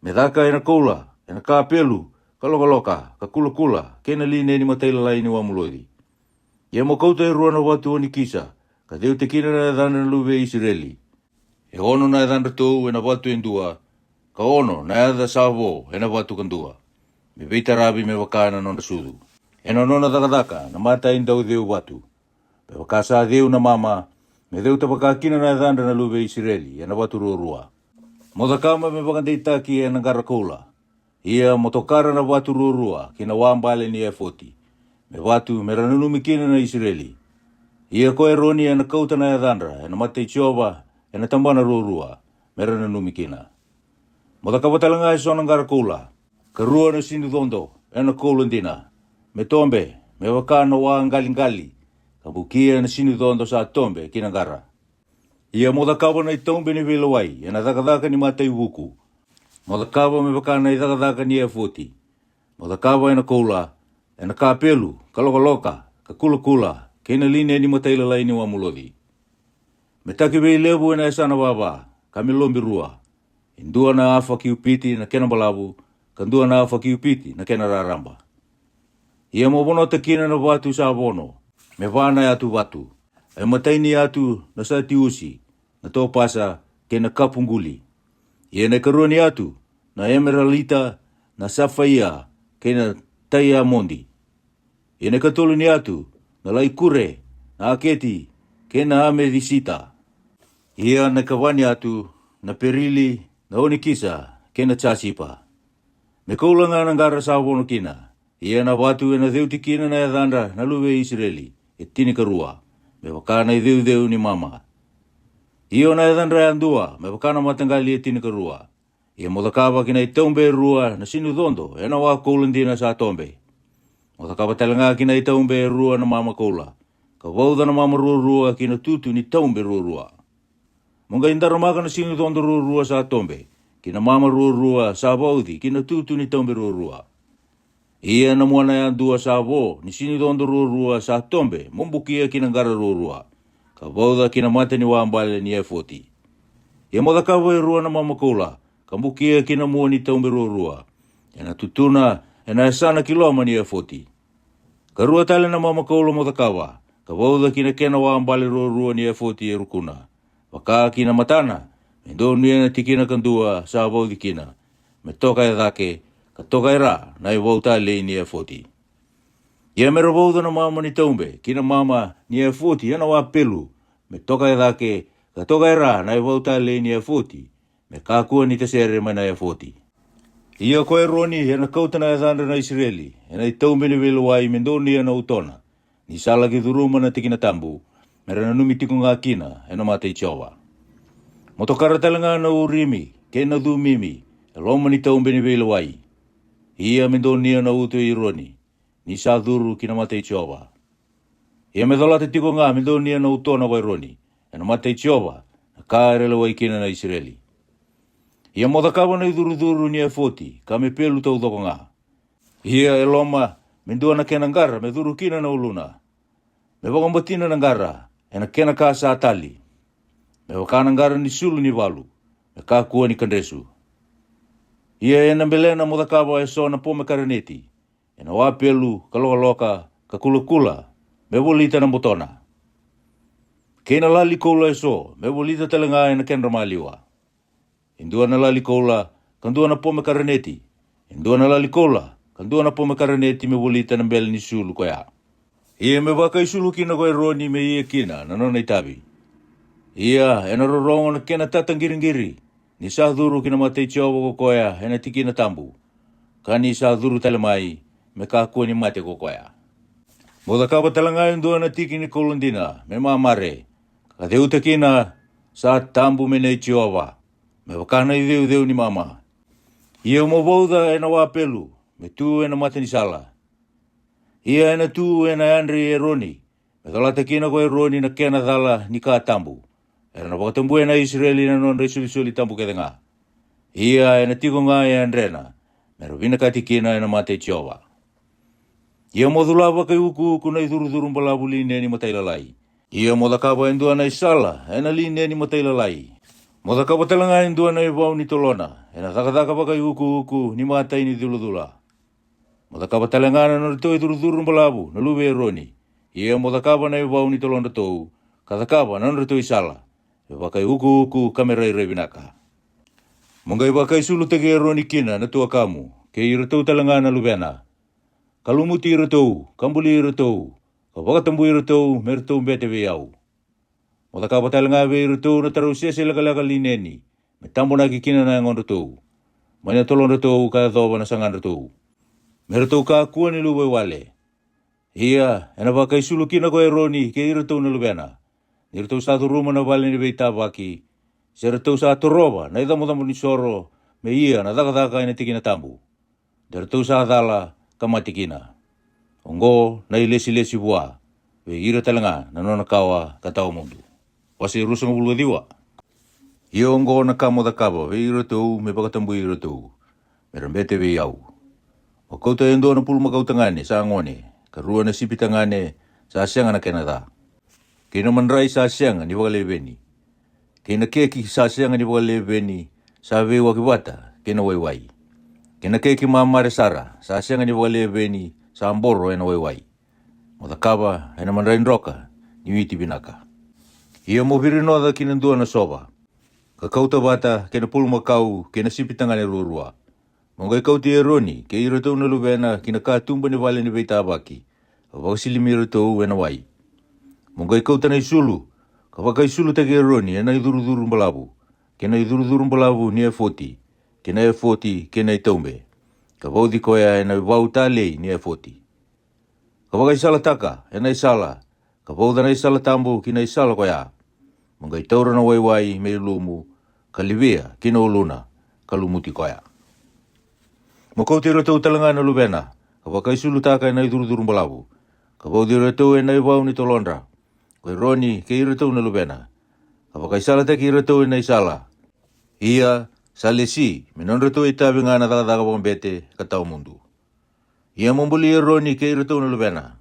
Me caka ena koula, ena kapelu, ka lokaloka, ka kulakula, kei na lineni matailalai ni wamuloci. Ia mo kauta e rua na vatu onikisa, ka ceuta kina na yacadra na luve i Isireli. E ono na yacadratou ena vatu e dua, ka ono na yaca sa vo ena vatu ka dua, me veitaravi me vaka na nodra sucu, ena nona cakacaka na matai dauceu vatu. Me vaka sa ceu na mama, me ceuta vaka kina na yacadra na luve i Isireli ena vatu ruarua. Mo cakava me vakadeitaki ena qara koula. Ia mo tokara na vatu ruarua ki na wabale ni efoti, me vatu me ra nanumi kina na Isireli. Ia ko Eroni ena kauta na yacadra ena mata i Jiova ena tabana ruarua, me ra nanumi kina. Mo cakava tale ga eso na qara koula, ka rua na sinucodo ena koula dina, me tobe me vaka na wa qaliqali, ka bukia na sinucodo sa tobe ki na qara. Ia mo cakava na itaube ni veilewai ena cakacaka ni mataivuku. Mo cakava me vaka na icakacaka ni efoti. Mo cakava ena koula, ena kapelu, ka lokaloka, ka kulakula, kei na lineni matailalai ni wamuloci. Me taki veilevu ena yasana vava, ka me lobi rua. E dua na afa kiupiti na kena balavu, ka dua na afa kiupiti na kena raraba. Ia mo vonota kina na vatu sa vono, me va na yatu vatu, e matai ni yatu na satiusi, na topasa, kei na kapuquli. Ia na ikarua ni yatu, na emeralita, na safaia, kei na taiamodi. Ia na ikatolu ni yatu, na laikure, na aketi, kei na amethisita. Ia na ikava ni yatu, na perili, na onikisa, kei na jasipa. Me koula ga na qara sa vono kina. Ia na vatu ena ceuti kina na yacadra na luve i Isireli, e tinikarua, me vaka na iceuceu ni mama. Io, na yacadra yadua me vaka na mataqali e tinikarua. Ia mo cakava ki na itaube e rua na sinucodo ena wa koula dina sa tobe. Mo cakava tale ga ki na itaube e rua na mama koula, ka vauca na mama ruarua ki na tutu ni taube ruarua. Mo qai daramaka na sinucodo ruarua sa tobe ki na mama ruarua sa vauci ki na tutu ni taube ruarua. Ia na muana yadua sa vo ni sinucodo ruarua sa tobe mo bukia ki na qara ruarua, ka vauca ki na mata ni wabale ni efoti. Ia mo cakava e rua na mama koula, ka bukia ki na mua ni taube ruarua, ena tutuna ena yasana ki loma ni efoti. Ka rua tale na mama koula mo cakava, ka vauca ki na kena wabale ruarua ni efoti e rukuna, vaka ki na matana, me donuya na tikina kadua sa vauci kina, me toka e cake, ka toka e ra na ivau talei ni efoti. Ia me ra vauca na mama ni taube ki na mama ni efoti ena wa pelu, me toka e cake, ka toka e ra na ivau talei ni efoti, me kakua ni tasere mai na efoti. Ia ko Eroni ena kauta na yacadra na Isireli ena itaube ni veilewai me donuya na utona, ni sa laki curuma na tikina tabu, me ra nanumi tiko ga kina ena mata i Jiova. Mo tokara tale ga na Urimi kei na Cumimi e loma ni taube ni veilewai. Ia me donuya na uto i Eroni, ni sa curu ki na mata i Jiova. Ia me colata tiko ga me donuya na utona ko Eroni e na mata i Jiova na ka era lewai kina na Isireli. Ia mo cakava na icurucuru ni efoti ka me pelu taucoko ga. Ia e loma me dua na kena qara me curu kina na uluna, me vakabatina na qara e na kena ka sa tali, me vaka na qara ni sulu ni valu, me kakua ni kadresu. Ia e na belena mo cakava e so na pomekaraneti e na wapelu ka lokaloka ka kulakula, me volita na botona, kei na lali koula e so me volita tale ga e na kedra maliwa. E dua na lali koula ka dua na pomekaraneti, e dua na lali koula ka dua na pomekaraneti me volita na bele ni sulu koya. Ia me vakaisulu kina ko Eroni me ia kina na nona itavi. Ia e na rorogo na kena tataqiriqiri ni sa curu ki na mata i Jiova ko koya e na tikina tabu, ka ni sa curu tale mai, me kakua ni mate ko koya. Mo cakava tale ga e dua na tiki ni koula dina me mamare, ka ceuta kina, sa tabu me nei Jiova, me vaka na iceuceu ni mama. Ia mo vauca e na wapelu me tu e na mata ni sala. Ia e na tu e na yadra i Eroni, me colata kina ko Eroni na kena cala ni ka tabu. Era na vakatabuya na Isireli na nodra isolisoli tabu kece ga. Ia e na tiko ga e yadrena me ra vinakati kina e na mata i Jiova. Ia mo cula vakaiukuuku na icurucuru balavu lineni matailalai. Ia mo cakava e dua na isala e na lineni matailalai. Mo cakava tale ga e dua na ivau ni tolona e na cakacaka vakaiukuuku ni matai ni culacula. Mo cakava tale ga na nodratou icurucuru balavu na luve i Eroni. Ia mo cakava na ivau ni tolodratou, ka cakava na nodratou isala, me vakaiukuuku ka me rairai vinaka. Mo qai vakaisulutaki Eroni kina na tuakamu kei iratou tale ga na luvena, ka lumuti iratou ka buli iratou, ka vakatabui iratou me ratou bete vei au. Mo cakava tale ga vei iratou na tarausese lekaleka lineni, me tabonaki kina na yagodratou, mai na tolodratou ka yacova na sagadratou, me ratou kakua ni luvawale. Ia e na vakaisulu kina ko Eroni kei iratou na luvena, ni ratou sa curuma na vale ni veitavaki, se ratou sa torova na icabocabo ni soro me ia na cakacaka e na tikina tabu, de ratou sa cala ka mate kina. Oqo na ilesilesi vua vei ira tale ga na nona kawa ka tawa mudu. Wase e ruasagavulu ka ciwa. Ia oqo na ka mo cakava vei iratou me vakatabui iratou, me ra bete vei au. Mo kauta e dua na pulumakau tagane sa gone, ka rua na sipi tagane sa sega na kena ca, kei na madrai sa sega ni vakaleveni, kei na keki sa sega ni vakaleveni sa veiwaki vata kei na waiwai, kei na keki mamare sara sa sega ni vakaleveni sa boro e na waiwai. Mo cakava e na madrai droka ni witi vinaka. Ia mo virinoca ki na dua na sova, ka kauta vata kei na pulumakau kei na sipi tagane ruarua. Mo qai kauti Eroni kei iratou na luvena ki na katuba ni vale ni veitavaki, ka vakasilimi iratou e na wai. Mo qai kauta na isulu, ka vakaisulutaki Eroni e na icurucuru balavu, kei na icurucuru balavu ni efoti, kei na efoti kei na itaube, ka vauci koya e na ivau talei ni efoti, ka vakaisalataka e na isala, ka vauca na isala tabu ki na isala koya. Mo qai taura na waiwai me ilumu, ka livia ki na uluna, ka lumuti koya. Mo kauti iratou tale ga na luvena, ka vakaisulutaka e na icurucuru balavu, ka vauci iratou e na ivau ni tolodra, ko Eroni kei iratou na luvena, ka vakaisalataki iratou e na isala. Ia sa lesi me nodratou itavi ga na cakacaka vakabete ka tawa mudu. Ia mo buli Eroni kei iratou na luvena.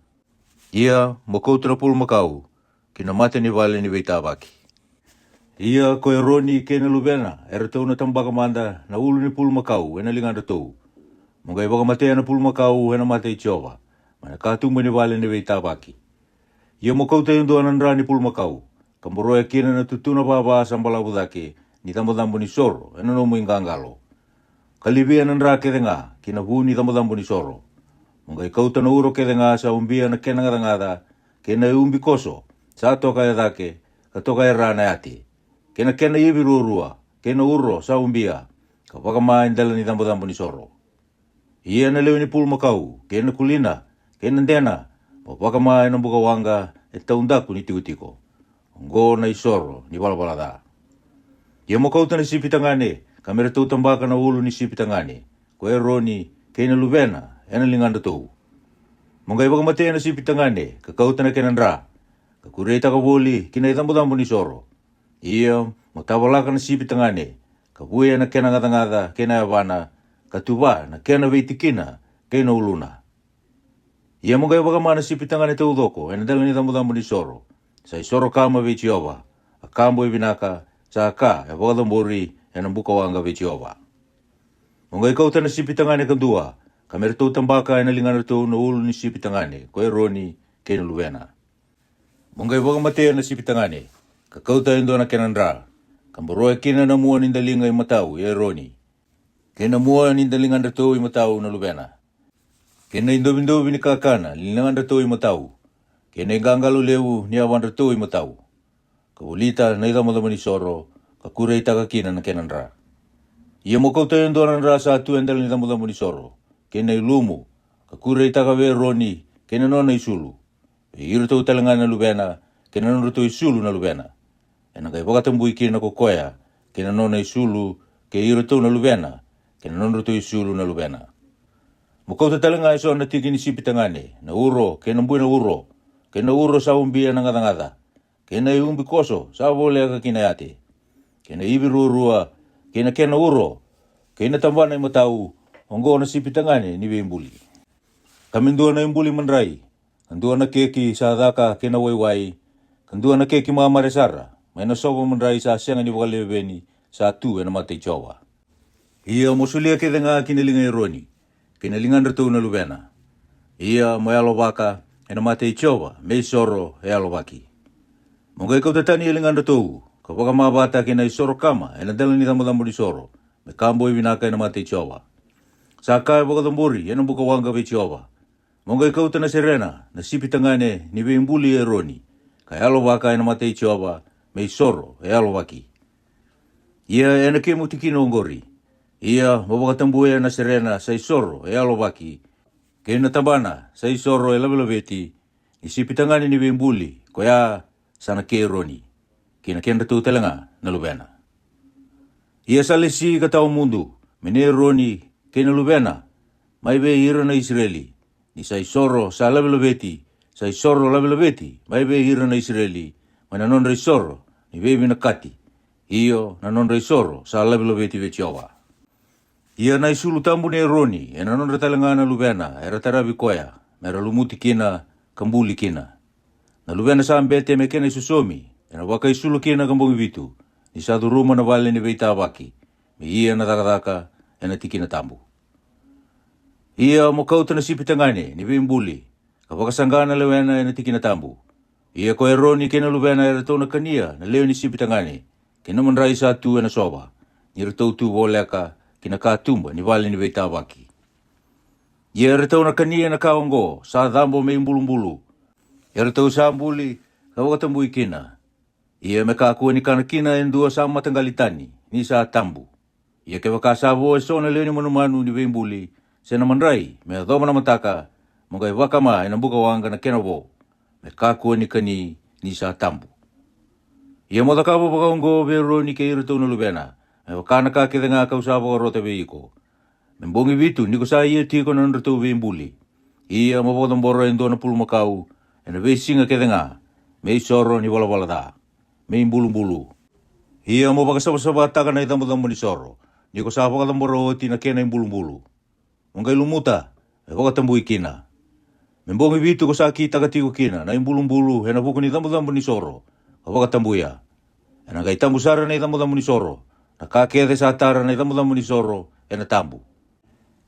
Ia mo kauta na pulumakau ki na mata ni vale ni veitavaki. Ia ko Eroni kei na luvena eratou na tabaka mada na ulu ni pulumakau e na ligadratou. Mo qai vakamatea na pulumakau e na mata i Jiova, mai na katuba ni vale ni veitavaki. Ia mo kauta e dua na dra ni pulumakau, ka boroya kina na tutuna vava sa balavu cake ni cabocabo ni soro e na nomu iqaqalo, ka livia na dra kece ga ki na vu ni cabocabo ni soro. Mo qai kauta na uro kece ga sa ubia na kena gacagaca, kei na iubi koso sa toka e cake, ka toka e ra na yate, kei na kena ivi ruarua, kei na uro sa ubia, ka vakama e dela ni cabocabo ni soro. Ia na lewe ni pulumakau, kei na kulina, kei na dena, mo vakama e na buka waqa e taudaku ni tikotiko. Oqo na isoro ni valavala ca. Ia mo kauta na sipi tagane, ka me ratou tabaka na ulu ni sipi tagane, ko Eroni kei na luvena e na ligadratou. Mo qai vakamatea na sipi tagane ka kauta na kena dra, ka kureitaka voli ki na icabocabo ni soro. Ia mo tavalaka na sipi tagane, ka vuya na kena gacagaca kei na yavana, ka tuva na kena veitikina kei na uluna. Ia mo qai vakama na sipi tagane taucoko e na dela ni icabocabo ni soro, sa isoro kama vei Jiova, a ka boi vinaka, sa ka e vakacabori e na buka waqa vei Jiova. Mo qai kauta na sipi tagane kadua, ka me ratou tabaka e na ligadratou na ulu ni sipi tagane ko Eroni kei na luvena. Mo qai vakamatea na sipi tagane, ka kauta e dua na kena dra, ka boroya kina na mua ni daliga i matau i Eroni, kei na mua ni daligadratou i matau na luvena, kei na idovidovi ni kakana ni ligadratou i matau, kei na iqaqalo levu ni yavadratou i matau, ka volita na icabocabo ni soro, ka kureitaka kina na kena dra. Ia mo kauta e dua na dra sa tu e dela ni icabocabo ni soro, kei na ilumu, ka kureitaka vei Eroni kei na nona isulu, vei iratou tale ga na luvena, kei na nodratou isulu na luvena. Ena qai vakatabui kina ko koya, kei na nona isulu, kei iratou na luvena, kei na nodratou isulu na luvena. Mo kauta tale ga e so na tiki ni sipi tagane, na uro, kei na bui na uro, kei na uro sa ubia na gacagaca, kei na iubi koso sa voleka ki na yate, kei na ivi ruarua, kei na kena uro, kei na tabana i matau, oqo na sipi tagane ni veibuli. Ka me dua na ibuli madrai, ka dua na keki sa caka kei na waiwai, ka dua na keki mamare sara, mai na sova madrai sa sega ni vakaleveni, sa tu e na mata i Jiova. Ia mo solia kece ga ki na liga i Eroni, kei na ligadratou na luvena. Ia mo yalovaka e na mata i Jiova me isoro e yalovaki. Mo qai kauta tani e ligadratou, ka vakama vata kei na isoro kama e na dela ni icabocabo ni soro, me ka boi vinaka e na mata i Jiova, sa ka e vakacabori e na buka waqa vei Jiova. Mo qai kauta na serena na sipi tagane ni veibuli i Eroni, ka yalovaka e na mata i Jiova me isoro e yalovaki. Ia ena kemu tikina oqori. Ia mo vakatabuya na serena sa isoro e yalovaki, kei na tabana sa isoro e lavelaveti, ni sipi tagane ni veibuli, koya sa na kei Eroni, kei na kedratou tale ga na luvena. Ia sa lesi ka tawa mudu me nei Eroni kei na luvena, mai vei ira na Isireli, ni sa isoro sa lavelaveti, sa isoro lavelaveti mai vei ira na Isireli, mai na nodra isoro ni veivinakati, io, na nodra isoro sa lavelaveti vei Jiova. Ia na isulu tabu nei Eroni e na nodra tale ga na luvena era taravi koya, me ra lumuti kina, ka buli kina. Na luvena sa bete me kena isosomi, ena vakaisulu kina ka bogi vitu, ni sa curuma na vale ni veitavaki, me ia na cakacaka e na tikina tabu. Ia mo kauta na sipi tagane ni veibuli, ka vakasaqa na lewena e na tikina tabu. Ia ko Eroni kei na luvena eratou na kania na lewe ni sipi tagane, kei na madrai sa tu e na sova, ni ratou tu voleka ki na katuba ni vale ni veitavaki. Ia eratou na kania na ka oqo sa cabo me ibulubulu, eratou sa buli ka vakatabui kina. Ia me kakua ni kana kina e dua sa mataqali tani, ni sa tabu. Ia kevaka sa vo e so na lewe ni manumanu ni veibuli, se na madrai me yacova na mataka, mo qai vakama e na buka waqa na kena vo, me kakua ni kani, ni sa tabu. Ia mo cakava vakaoqo vei Eroni kei iratou na luvena, me vaka na ka kece ga ka'u sa vakarota vei iko. Me bogi vitu ni ko sa ia tiko na nodratou veibuli. Ia mo vakacabora e dua na pulumakau e na veisiga kece ga, me isoro ni valavala ca, me ibulubulu. Ia mo vakasavasavataka na icabocabo ni soro, ni ko sa vakacabora oti na kena ibulubulu. Mo qai lumuta, me vakatabui kina. Me bogi vitu ko sa kitaka tiko kina na ibulubulu e na vuku ni cabocabo ni soro, ka vakatabuya. Ena qai tabu sara na icabocabo ni soro, na ka kece sa tara na icabocabo ni soro ena tabu.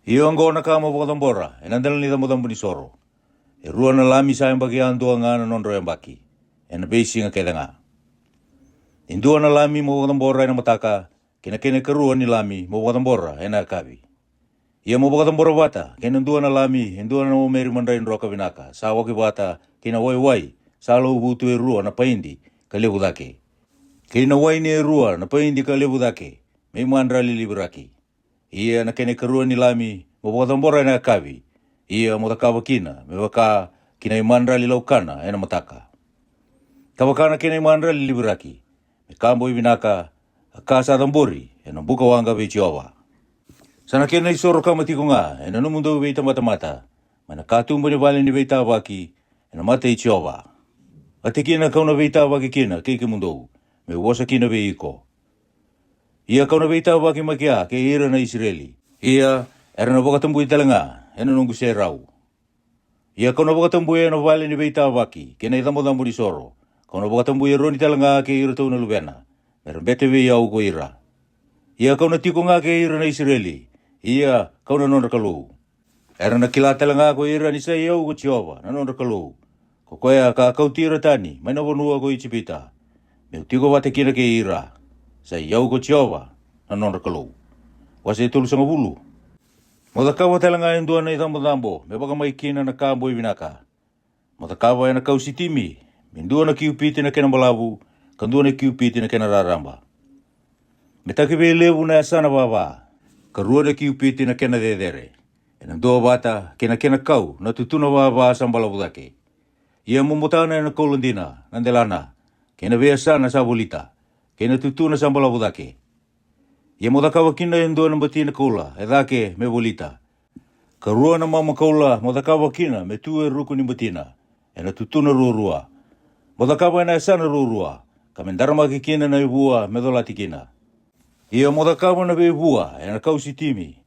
Ia oqo na ka mo vakacabora e na dela ni cabocabo ni soro. E rua na lami sa yabaki yadua ga na nodra yabaki, e na veisiga kece ga. E dua na lami mo vakacabora e na mataka, kei na kena ikarua ni lami mo vakacabora e na yakavi. Ia mo vakacabora vata kei na dua na lami e dua na omeri madrai droka vinaka sa waki vata kei na waiwai sa lauvutu e rua na paidi ka levu cake, kei na waini e rua na paidi ka levu cake, me imadrali liviraki. Ia na kena ikarua ni lami mo vakacabora e na yakavi, ia mo cakava kina me vaka ki na imadrali laukana e na mataka. Ka vaka na kena imadrali liviraki, me ka boi vinaka, a ka sa cabori e na buka waqa vei Jiova. Sa na kena isoro kama tiko ga e na nomudou veitabatamata, mai na katuba ni vale ni veitavaki, e na mata i Jiova. A tikina ka'u na veitavaki kina kei kemudou, me'u vosa kina vei iko. Ia ka'u na veitavaki mai kea kei ira na Isireli. Ia era na vakatabui tale ga e na noqu serau. Ia ka'u na vakatabui e na vale ni veitavaki kei na icabocabo ni soro. Ka'u na vakatabui Eroni tale ga kei iratou na luvena, me ra bete vei au ko ira. Ia ka'u na tiko ga kei ira na Isireli, ia ka'u na nodra Kalou. Era na kila tale ga ko ira ni sa i au ko Jiova na nodra Kalou, ko koya ka kauti ira tani mai na vanua ko Ijipita, me'u tiko vata kina kei ira. Sa i au ko Jiova na nodra Kalou. Wase tolusagavulu. Mo cakava tale ga e dua na icabocabo me vakamai kina na ka boi vinaka. Mo cakava e na kau sitimi, me dua na kiupiti na kena balavu, ka dua na kiupiti na kena raraba. Me takiveilevu na yasana vava, ka rua na kiupiti na kena cecere, e na duavata kei na kena kau na tutuna vava sa balavu cake. Ia mo botana e na koula dina na delana, kei na veiyasana sa volita, kei na tutuna sa balavu cake. Ia mo cakava kina e dua na batina koula e cake me volita, ka rua na mama koula mo cakava kina me tu e ruku ni batina, e na tutuna ruarua. Mo cakava e na yasana ruarua, ka me daramaki kina na ivua me colati kina. Ia mo cakava na veivua e na kau sitimi,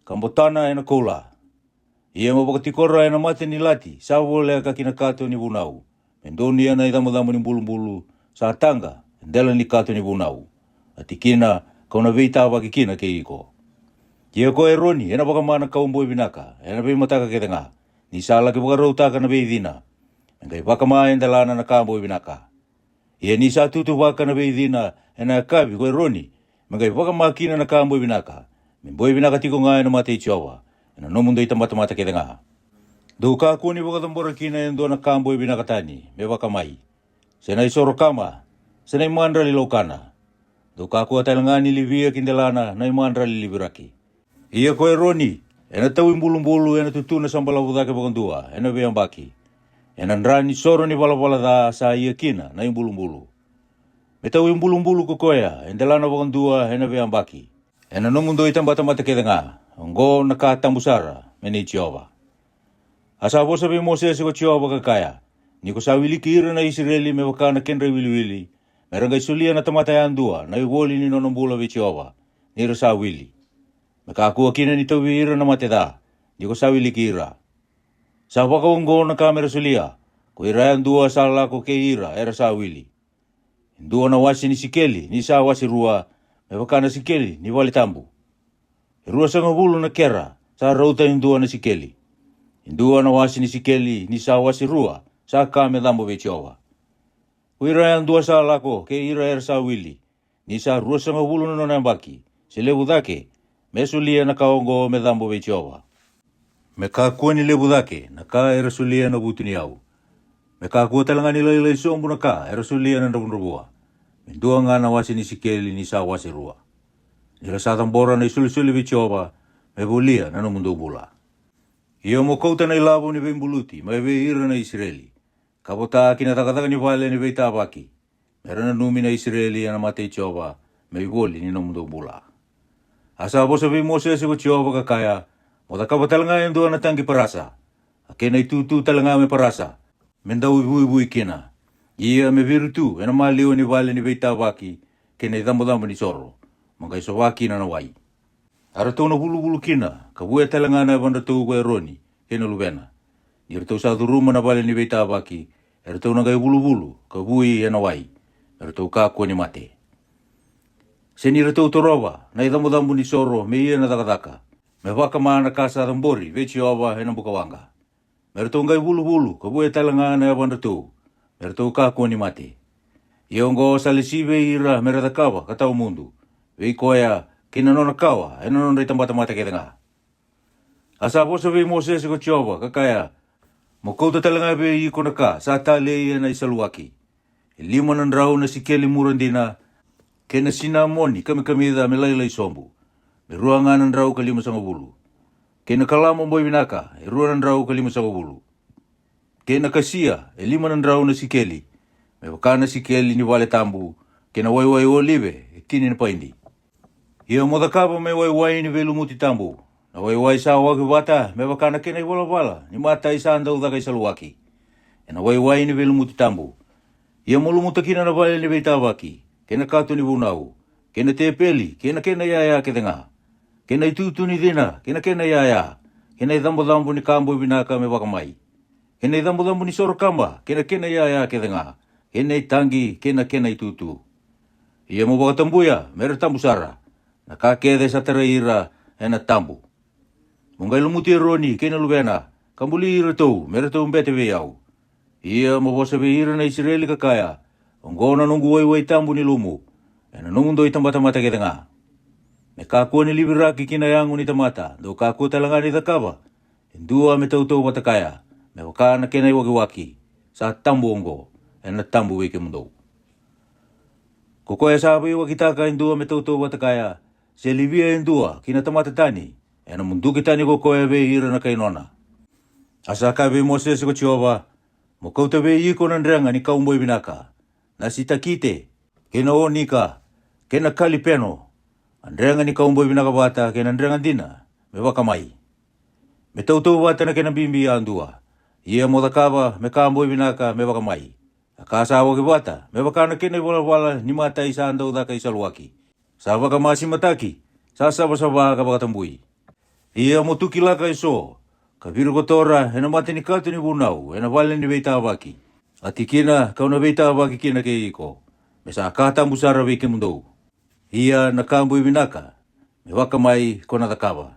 ka botana e na koula. Ia mo vakatikora e na mata ni lati sa voleka ki na kato ni vunau, me donuya na icabocabo ni bulubulu sa taqa e dela ni kato ni vunau. A tikina ka'u na veitavaki kina kei iko. Ia ko Eroni e na vakama na kau boi vinaka e na veimataka kece ga, ni sa la'ki vakarautaka na veicina, me qai vakama e delana na ka boi vinaka. Ia ni sa tutuvaka na veicina e na yakavi ko Eroni, me qai vakama kina na ka boi vinaka, me boi vinaka tiko ga e na mata i Jiova, e na nomudou itabatamata kece ga. Dou kakua ni vakacabora kina e dua na ka boi vinaka tani me vakamai, se na isoro kama, se na imadrali laukana. Dou kakua tale ga ni livia ki delana na imadrali liviraki. Ia ko Eroni e na taui bulubulu e na tutuna sa balavu cake vakadua e na veiyabaki, e na dra ni soro ni valavala ca sa ia kina na ibulubulu. Me taui bulubulu ko koya e delana vakadua e na veiyabaki, e na nomudou itabatamata kece ga. Oqo na ka tabu sara me nei Jiova. A sa vosa vei Mosese ko Jiova ka kaya, ni ko sa wiliki ira na Isireli me vaka na kedra iwiliwili, me ra qai solia na tamata yadua na ivoli ni nona bula vei Jiova, ni ra sa wili. Me kakua kina ni tauvi ira na mate ca, ni ko sa wiliki ira. Sa vakaoqo na ka me ra solia, ko ira yadua sa lako kei ira era sa wili. E dua na wase ni sikeli ni sa wase rua, me vaka na sikeli ni vale tabu. E ruasagavulu na kera sa rauta e dua na sikeli. E dua na wase ni sikeli ni sa wase rua sa ka me cabo vei Jiova. Ko ira yadua sa lako kei ira era sa wili, ni sa ruasagavulu na nona yabaki se levu cake, me solia na ka oqo me cabo vei Jiova. Me kakua ni levu cake na ka era solia na vutuniyau. Me kakua tale ga ni lailai sobu na ka era solia na dravudravua. Me dua ga na wase ni sikeli ni sa wase rua. Ni ra sa cabora na isolisoli vei Jiova, me volia na nomudou bula. Ia mo kauta na ilavo ni veibuluti mai vei ira na Isireli, ka vota ki na cakacaka ni vale ni veitavaki, me ra nanumi na Isireli e na mata i Jiova, me ivoli ni nomudou bula. A sa vosa vei Mosese ko Jiova ka kaya, mo cakava tale ga e dua na taqi parasa, a kena itutu tale ga me parasa, me dau ivuivui kina. Ia me viri tu e na maliwa ni vale ni veitavaki kei na icabocabo ni soro, mo qai sova kina na wai. A ratou na vuluvulu kina ka vuya tale ga na yavadratou ko Eroni kei na luvena. Ni ratou sa curuma na vale ni veitavaki, e ratou na qai vuluvulu ka vui e na wai, me ratou kakua ni mate. Se ni ratou torova na icabocabo ni soro me ia na cakacaka, me vakama na ka sa cabori vei Jiova e na bukawaqa. Me ratou qai vuluvulu ka vuya tale ga na yavadratou, me ratou kakua ni mate. Ia oqo sa lesi vei ira me ra cakava ka tawa mudu vei koya kei na nona kawa e na nodra itabatamata kece ga. A sa vosa vei Mosese ko Jiova ka kaya, mo kauta tale ga vei iko na ka sa talei e na isaluwaki. E lima na drau na sikeli mura dina, kei na sinamoni kamikamica me lailai sobu, me rua ga na drau ka limasagavulu. Kei na kalamo boi vinaka, e rua na drau ka limasagavulu. Kei na kasia, e lima na drau na sikeli, me vaka na sikeli ni vale tabu, kei na waiwai olive, e tini na paidi. Ia mo cakava me waiwai ni veilumuti tabu, na waiwai sa waki vata me vaka na kena ivalavala ni matai sa dau caka i Saluaki, e na waiwai ni veilumuti tabu. Ia mo lumuta kina na vale ni veitavaki, kei na kato ni vunau, kei na tepeli, kei na kena iyaya kece ga, kei na itutu ni cina, kei na kena iyaya, kei na icabocabo ni ka boi vinaka me vakamai, kei na icabocabo ni soro kaba, kei na kena iyaya kece ga, kei na itaqi, kei na kena itutu. Ia mo vakatabuya me ra tabu sara, na ka kece sa tarai ira e na tabu. Mo qai lumuti Eroni kei na luvena, ka buli iratou me ratou bete vei au. Ia mo vosa vei ira na Isireli ka kaya, Oqo na noqu waiwai tabu ni lumu, e na nomudou i tabatamata kece ga. Me kakua ni liviraki ki na yago ni tamata, dou kakua tale ga ni cakava e dua me tautauvata kaya, me vaka na kena iwakiwaki, sa tabu oqo, e na tabu vei kemudou. Ko koya sa veiwakitaka e dua me tautauvata kaya, se livia e dua ki na tamata tani, e na muduki tani ko koya vei ira na kai nona. A sa kaya vei Mosese ko Jiova, Mo kauta vei iko na drega ni kauboi vinaka, na sitakite, kei na onika, kei na kalipeno, a drega ni kauboi vinaka vata kei na drega dina me vakamai. Me tautauvata na kena bibi yadua, ia mo cakava me ka boi vinaka me vakamai, a ka sa waki vata me vaka na kena ivalavala ni matai sa dau caka i Saluaki, sa vakamasimataki, sa savasava ka vakatabui. Ia mo tukilaka e so, ka virikotora e na mata ni kato ni vunau e na vale ni veitavaki, a tikina ka'u na veitavaki kina kei iko, me sa ka tabu sara vei kemudou. Ia na ka boi vinaka me vakamai ko na cakava,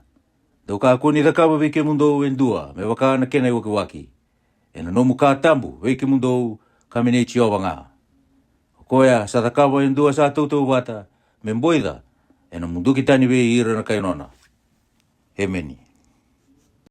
dou kakua ni cakava vei kemudou e dua me vaka na kena iwakiwaki, e na nomu ka tabu vei kemudou, ka me nei Jiova ga. O koya sa cakava e dua sa tautauvata me boica, e na muduki tani vei ira na kai nona. Emeni.